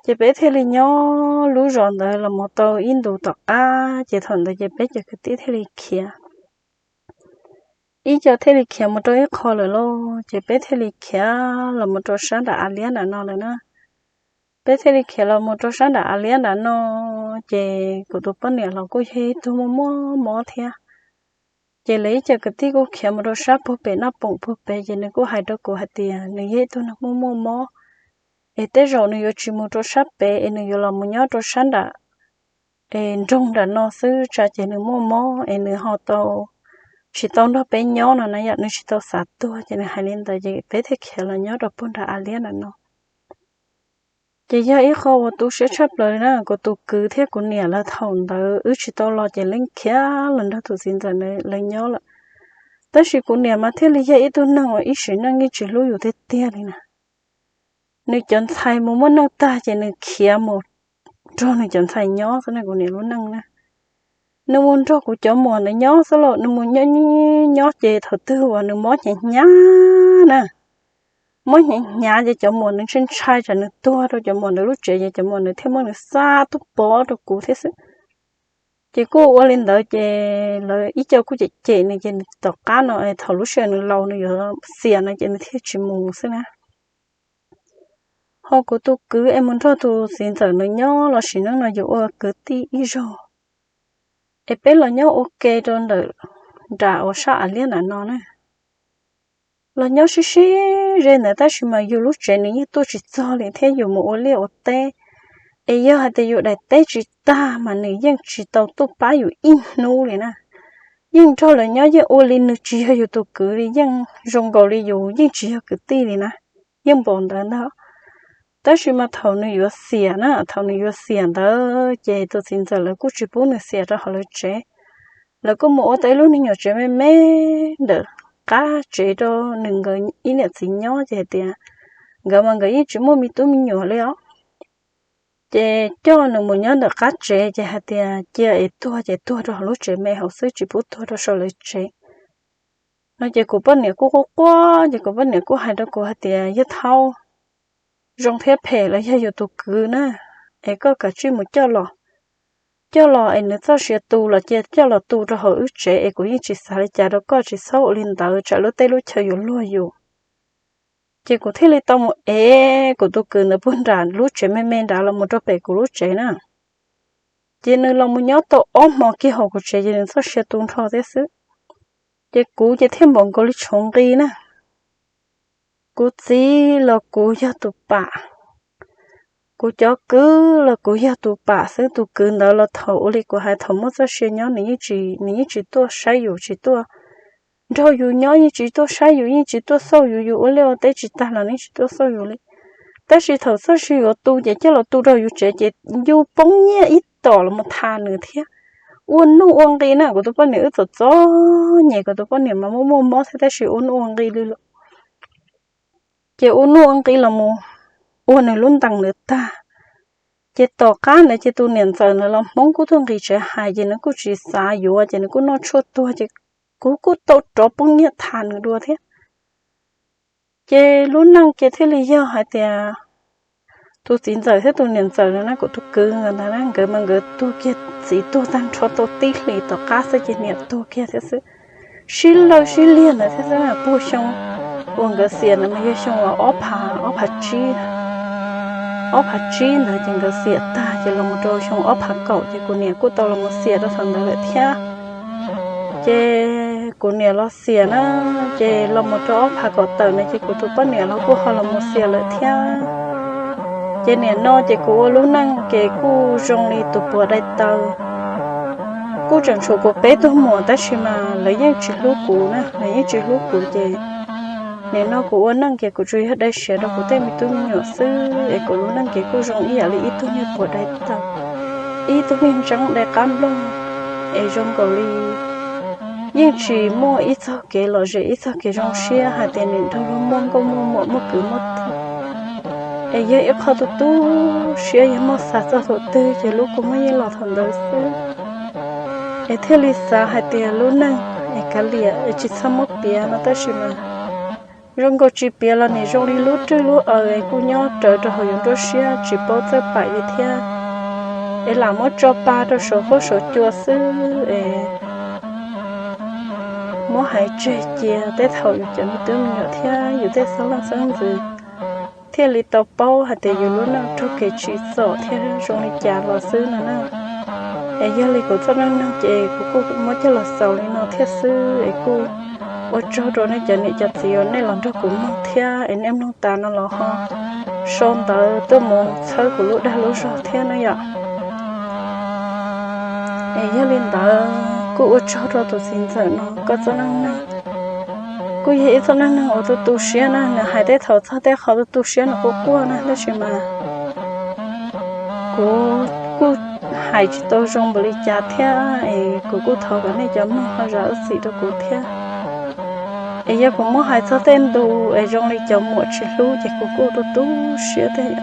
Ces peb thiaj li nyob lub zos ntawd los mus tau ib ntus tom qab ces thaum ntawd ces peb cov kwv tij thiaj li khiav. Ib co thiaj li khiav mus rau ib qho lawm lauj, ces peb thiaj li khiav los mus rau sab nram Av Liab nram no lawm na. Peb thiaj li khiav los mus rau sab nram Av Liab nram no, ces kuv tus poj niam los kuj yog ib tug muaj muaj mob thiab. Ces lawv ib co kwv tij kuj khiav mus rau sab puag pem Naj Poom puag pem, ces nws kuj hais rau kuv hais tias nws yog ib tug neeg muaj muaj mob, es tej zaum nws yuav tsis mus rau sab pem es nws yuav los mus nyob rau sab nram, es nroog nram no xwb tsam ces nws muaj mob es nws ho tau tsis tau nrog peb nyob no na yom, nws tsis tau xav tuag ces nws hais li ntawd ces peb thiaj khiav los nyob rau puag nram Av Liab nram no. Ces yog ib qho uas tu siab tshaj plaws li na, kuv tus kwv thiab kuv niam lawv thaum ntawd wb tsis tau los ces leej khiav los nrog tus txiv ntxawm lawv nyob lawm. Tab sis kuv niam mas thiaj li yog ib tug neeg uas ib sim neej yeej tsis hlub yus tiag tiag li na. Nws cov ntxhais mus muaj neej tag ces nws khiav mus nrog nws cov ntxhais nyob xwb na, kuv niam lub neej na. Nws mus nrog kuv cov muam ntawd nyob xwb los nws mus nyob nyob ces thaum twg uas nws mob hnyav hnyav na, mob hnyav hnyav ces cov muam ntawd ntshai ntshai tsam nws tuag rau cov muam ntawd lub tsev ces cov muam ntawd thiaj muab nws xa tuaj pov rau kuv thiab xwb. Ces kuj ua li ntawd ces lawv ib co kuj cem cem nws ces nws tom qab no thaum lub sij hawm nws laus nws yuav xiam no ces nws thiaj tsis mus xwb na. Ho kuv tus kwv es mus nrog tus txiv ntxawm nws nyob los sim neej no yus ua kwv tij ib zaug, es peb los nyob ua ke rau ntawm nram uas sab Av Liab nram no na. Los nyob sib sib ze ntawd tab sis mas yus lub tsev nws yeej tuaj tsis txog li thiab yus mus ua liaj ua teb, es yog hais tias yus daim teb tsis tag mas nws yeej tsis tau tuaj pab yus ib hnub li na. Yeej nrog lawv nyob yeej ua li nws tsis yog yus tus kwv li, yeej zoo nkaus li yus yeej tsis yog kwv tij li na, yeej npaum ntawd ntag. Tab sis mas thaum nws yuav xiam na, thaum nws yuav xiam ntawd ces tus txiv ntxawm lawv kuj tsis pub nws xiam rau hauv lawv tsev. Lawv kuj mus ua tau ib lub niag nyuam tsev me me ntawm qab tsev rau nws nkawd ib niam txiv nyob ces hais tias nkawd mas nkawd yeej tsis muaj me tub me nyuam li os. Ces coj nws mus nyob ntawm qab tsev ces hais tias cia es tuag ces tuag rau hauv lub tsev me hauv xwb tsis pub tuag rau saum lawv tsev. No ces kuv poj niam kuj quaj quaj ces kuv poj niam kuj hais rau kuv hais tias yawg Thaub, zoo thiab phem los yog yus tus kwv na, es koj kav tsij mus coj los. Coj los es nws txoj sia tu los cia coj los tu rau hauv wb tsev es kuv yeej tsis xav li cas rau koj, tsis txhob ua li ntawd tsam lub teb lub chaw yuav luag yus. Ces kuv thiaj li tau mus ev kuv tus kwv ntawd puag nram lub tsev me me nrad los mus rau pem kuv lub tsev na. Ces nws los mus nyob tau ob hmo kiag hauv kuv tsev ces nws txoj sia tu nrho thiab xwb. Ces kuv ces thiaj npaum nkaus li tshuav nqi na. Kuv txiv los kuv yog tus pam, kuv cov kwv los kuv yog tus pam xwb. Tus kwv ntawd los thaum ua li kuv hais thaum muaj txoj sia nyob nws yeej tsis, nws yeej tsis tuaj saib yus, tsis tuaj nrog yus nyob, yeej tsis tuaj saib yus, yeej tsis tuaj xauj yus, yus ua liaj ua teb tsis tag los nws yeej tsis tuaj xauj yus li. Tab sis thaum txoj sia yuav tu ces coj los tu rau yus tsev ces yus poob nyiaj ib tom los mus tham nws thiab. Ua nuj ua nqi na, kuv tus poj niam wb txom txom nyem, kuv tus poj niam mas muaj muaj mob thiab tab sis ua nuj ua nqi li lawm. Ces ua nuj ua nqi los mus ua nws lub ntees ntawd tag. Ces tom qab ntawd ces tus niam ntxawm ntawd los Hmoob kuj tuaj nqis tsev hais ces nws kuj tsis xav yuav ces nws kuj noj tshuaj tuag ces kuv kuj tau rov poob nyiaj tham nws dua thiab. Ces lub neej ces thiaj li yog hais tias tus txiv ntxawm thiab tus niam ntxawm na, kuv tus kwv ntawd na, nkawd mas nkawd tuag kiag, txiv tuag tag nrho tau tib hlis tom qab xwb ces niam tuag kiag thiab xwb. Sib lawj sib liag ntawd thiab xwb. Puag xyoo uas nkawd xiam ntawd mas yog xyoo ob phav, ob phav tsib, ob phav tsib ntawd ces nkawd xiam tag ces los mus rau xyoo ob phav kaum ces kuv niam kuj tau los mus xiam rau thaum ntawd lawm thiab. Ces kuv niam los xiam na, ces los mus rau ob phav kaum tawm na ces kuv tus poj niam los kuj ho los mus xiam lawm thiab. Ces nim no ces kuv ua lub neej ces kuj zoo li tus puas dai taw. Kuj tseem tshuav kuv peb tug muam tab sis mas lawv yeej tsis hlub kuv na, lawv yeej tsis hlub kuv ces nim no kuv ua neej ces kuv tsuas yog dai siav rau kuv tej me tub me nyuam xwb es kuv lub neej ces kuj zoo ib yam li ib tug niag puas dai taw, ib tug niag ntseeb dai qab nplooj es zoo nkaus li yeej tsis muaj ib txog kev lom zem ib txog kev zoo siab hais tias nim no luag muaj nkauj muaj muam muaj kwv muaj tij. Es yog ib qho tu tu siab, yog muaj xav txog thaum twg ces lub kua muag yeej los thaum ntawd xwb. Es thiaj li xav hais tias lub neej es kav liam es tsis txhob muab piav no tab sis mas zoo nkaus tsis piav los nim zoo li lub rwj lub aws es kuj nyob rawv rau hauv yus nruab siab tsis paub txawj pam li thiab. Es lam muab tso pa rau saum huab saum cua xwb es muab hais tseg cia tej thaum yus cov me tub me nyuam thiab yus tej xeeb leej xeeb ntxwv thiaj li tau paub hais tias yus lub neej raug kev tsim txom thiab zoo li cas los xwb no na. Es yog li kuv txoj neej neeg ces kuv kuj muab coj los xaus li no thiab xwb es kuj ua tsaug rau nej cov niam cov txiv uas nej los nrog kuv mloog thiab es nej mloog tas no los ho sau ntawv tuaj mus txhawb kuv lub dag lub zog thiab na yom. Es yog li ntawd kuj ua tsaug rau tus txiv ntxawm no, koj txoj neej neeg kuj yog ib txoj neej neeg uas tu tu siab na, nws hais tej thaum txog tej qhov tu tu siab nws quaj quaj na tab sis mas kuv kuj hais tsis tau zoo npaum li cas thiab es kuv kuj thov kom nej cov mloog ho zam lub txim rau kuv thiab. Es yog kuv muab hais txog tej ntu es zoo li cov muam tsis hlub ces kuv kuj tu tu siab thiab.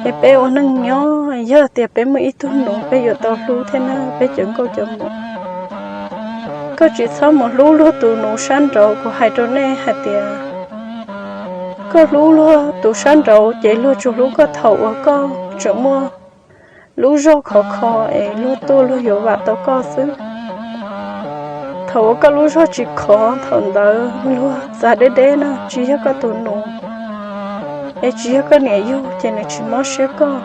Es peb ua neej nyob yog tias peb muaj ib tug nuv peb yuav tau hlub thiab na peb cov nkauj cov muam. Koj tsis txhob mus hlub luag tus nuv sab nraud, kuv hais rau nej hais tias koj hlub luag tus sab nraud ces luag tsuas hlub koj thaum uas koj tseem muaj lub zog khov kho es luag tuaj luag yuav vam tau koj xwb. Thaum uas koj lub zog tsis khov thaum ntawd luag txav deb deb na tsis yog koj tus nuv es tsis yog koj niam yug ces nws tsis mob siab koj.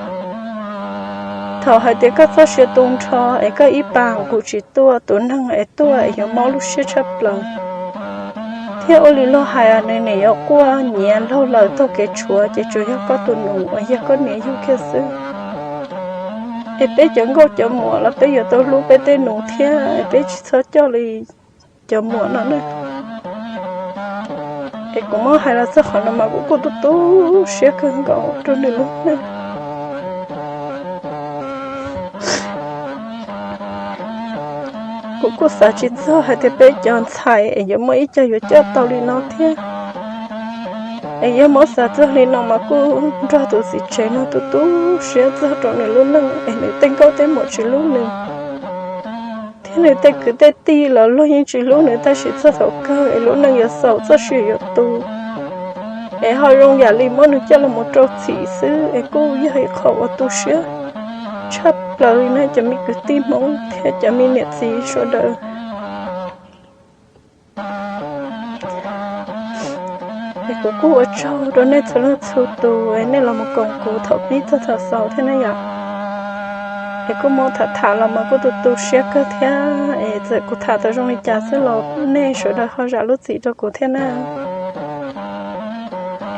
Thaum hais tias koj txoj sia tu nrho es koj ib pas nqus tsis tuaj, tus neeg es tuaj es yuav mob lub siab tshaj plaws. Thiab ua li luag hais nws nim yuav quaj nyiav laug lawm taug kev tshuav ces tsuas yog koj tus nuv uas yog koj niam yug kiag xwb. Es peb cov nkauj cov muam los peb yuav tau hlub peb tej nuv thiab es peb tsis txhob coj li cov muam no na. Es kuv muab hais los txog qhov no mas kuv kuj tu tu siab kawg nkaus rau nws lub neej. Kuv kuj xav tsis txog hais tias peb cov ntxhais es yuav muaj ib co yuav coj tau li no thiab. Es yog muab xav txog li no mas kuj nrog tus txiv tsev no tu tu siab txog rau nws lub neej es nws tej nkauj tej muam tsis hlub nws, thiab nws tej kwv tej tij los luag yeej tsis hlub nws tab sis txog thaum kawg es lub neej yuav xaus txoj sia yuav tu es ho zoo yam li muab nws coj los mus rau txim xwb es kuj yog ib qho uas tu siab tshaj plaws li na cov me kwv tij Hmoob thiab cov me niam txiv sawv daws. Es kuv kuj ua tsaug rau nej txhua leej txhua tus es nej los mus koom kuv thaum pib txog thaum xaus thiab na yom. Es kuj muab tham tham los mas kuj tu tu siab kawg thiab es txawm kuv tham tau zoo li cas xwb los nej sawv daws ho zam lub txim rau kuv thiab na.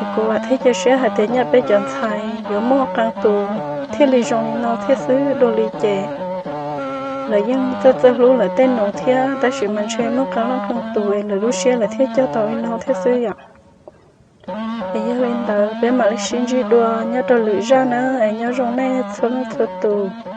Es kuv vam thiab cia siab hais tias nyaj peb cov ntxhais yuav muaj qee tus thiaj li zoo li no thiab xwb, dua li ces lawv yeej txawj txawj hlub lawv tej nuv thiab tab sis mas ntshe muaj qee leej qee tus es lawv lub siab lawv thiaj coj tau li no thiab xwb yom. Es yog li ntawd peb mam li sib ntsib dua nyob rau lwm zaj nawb, es nyob zoo nej txhua leej txhua tus.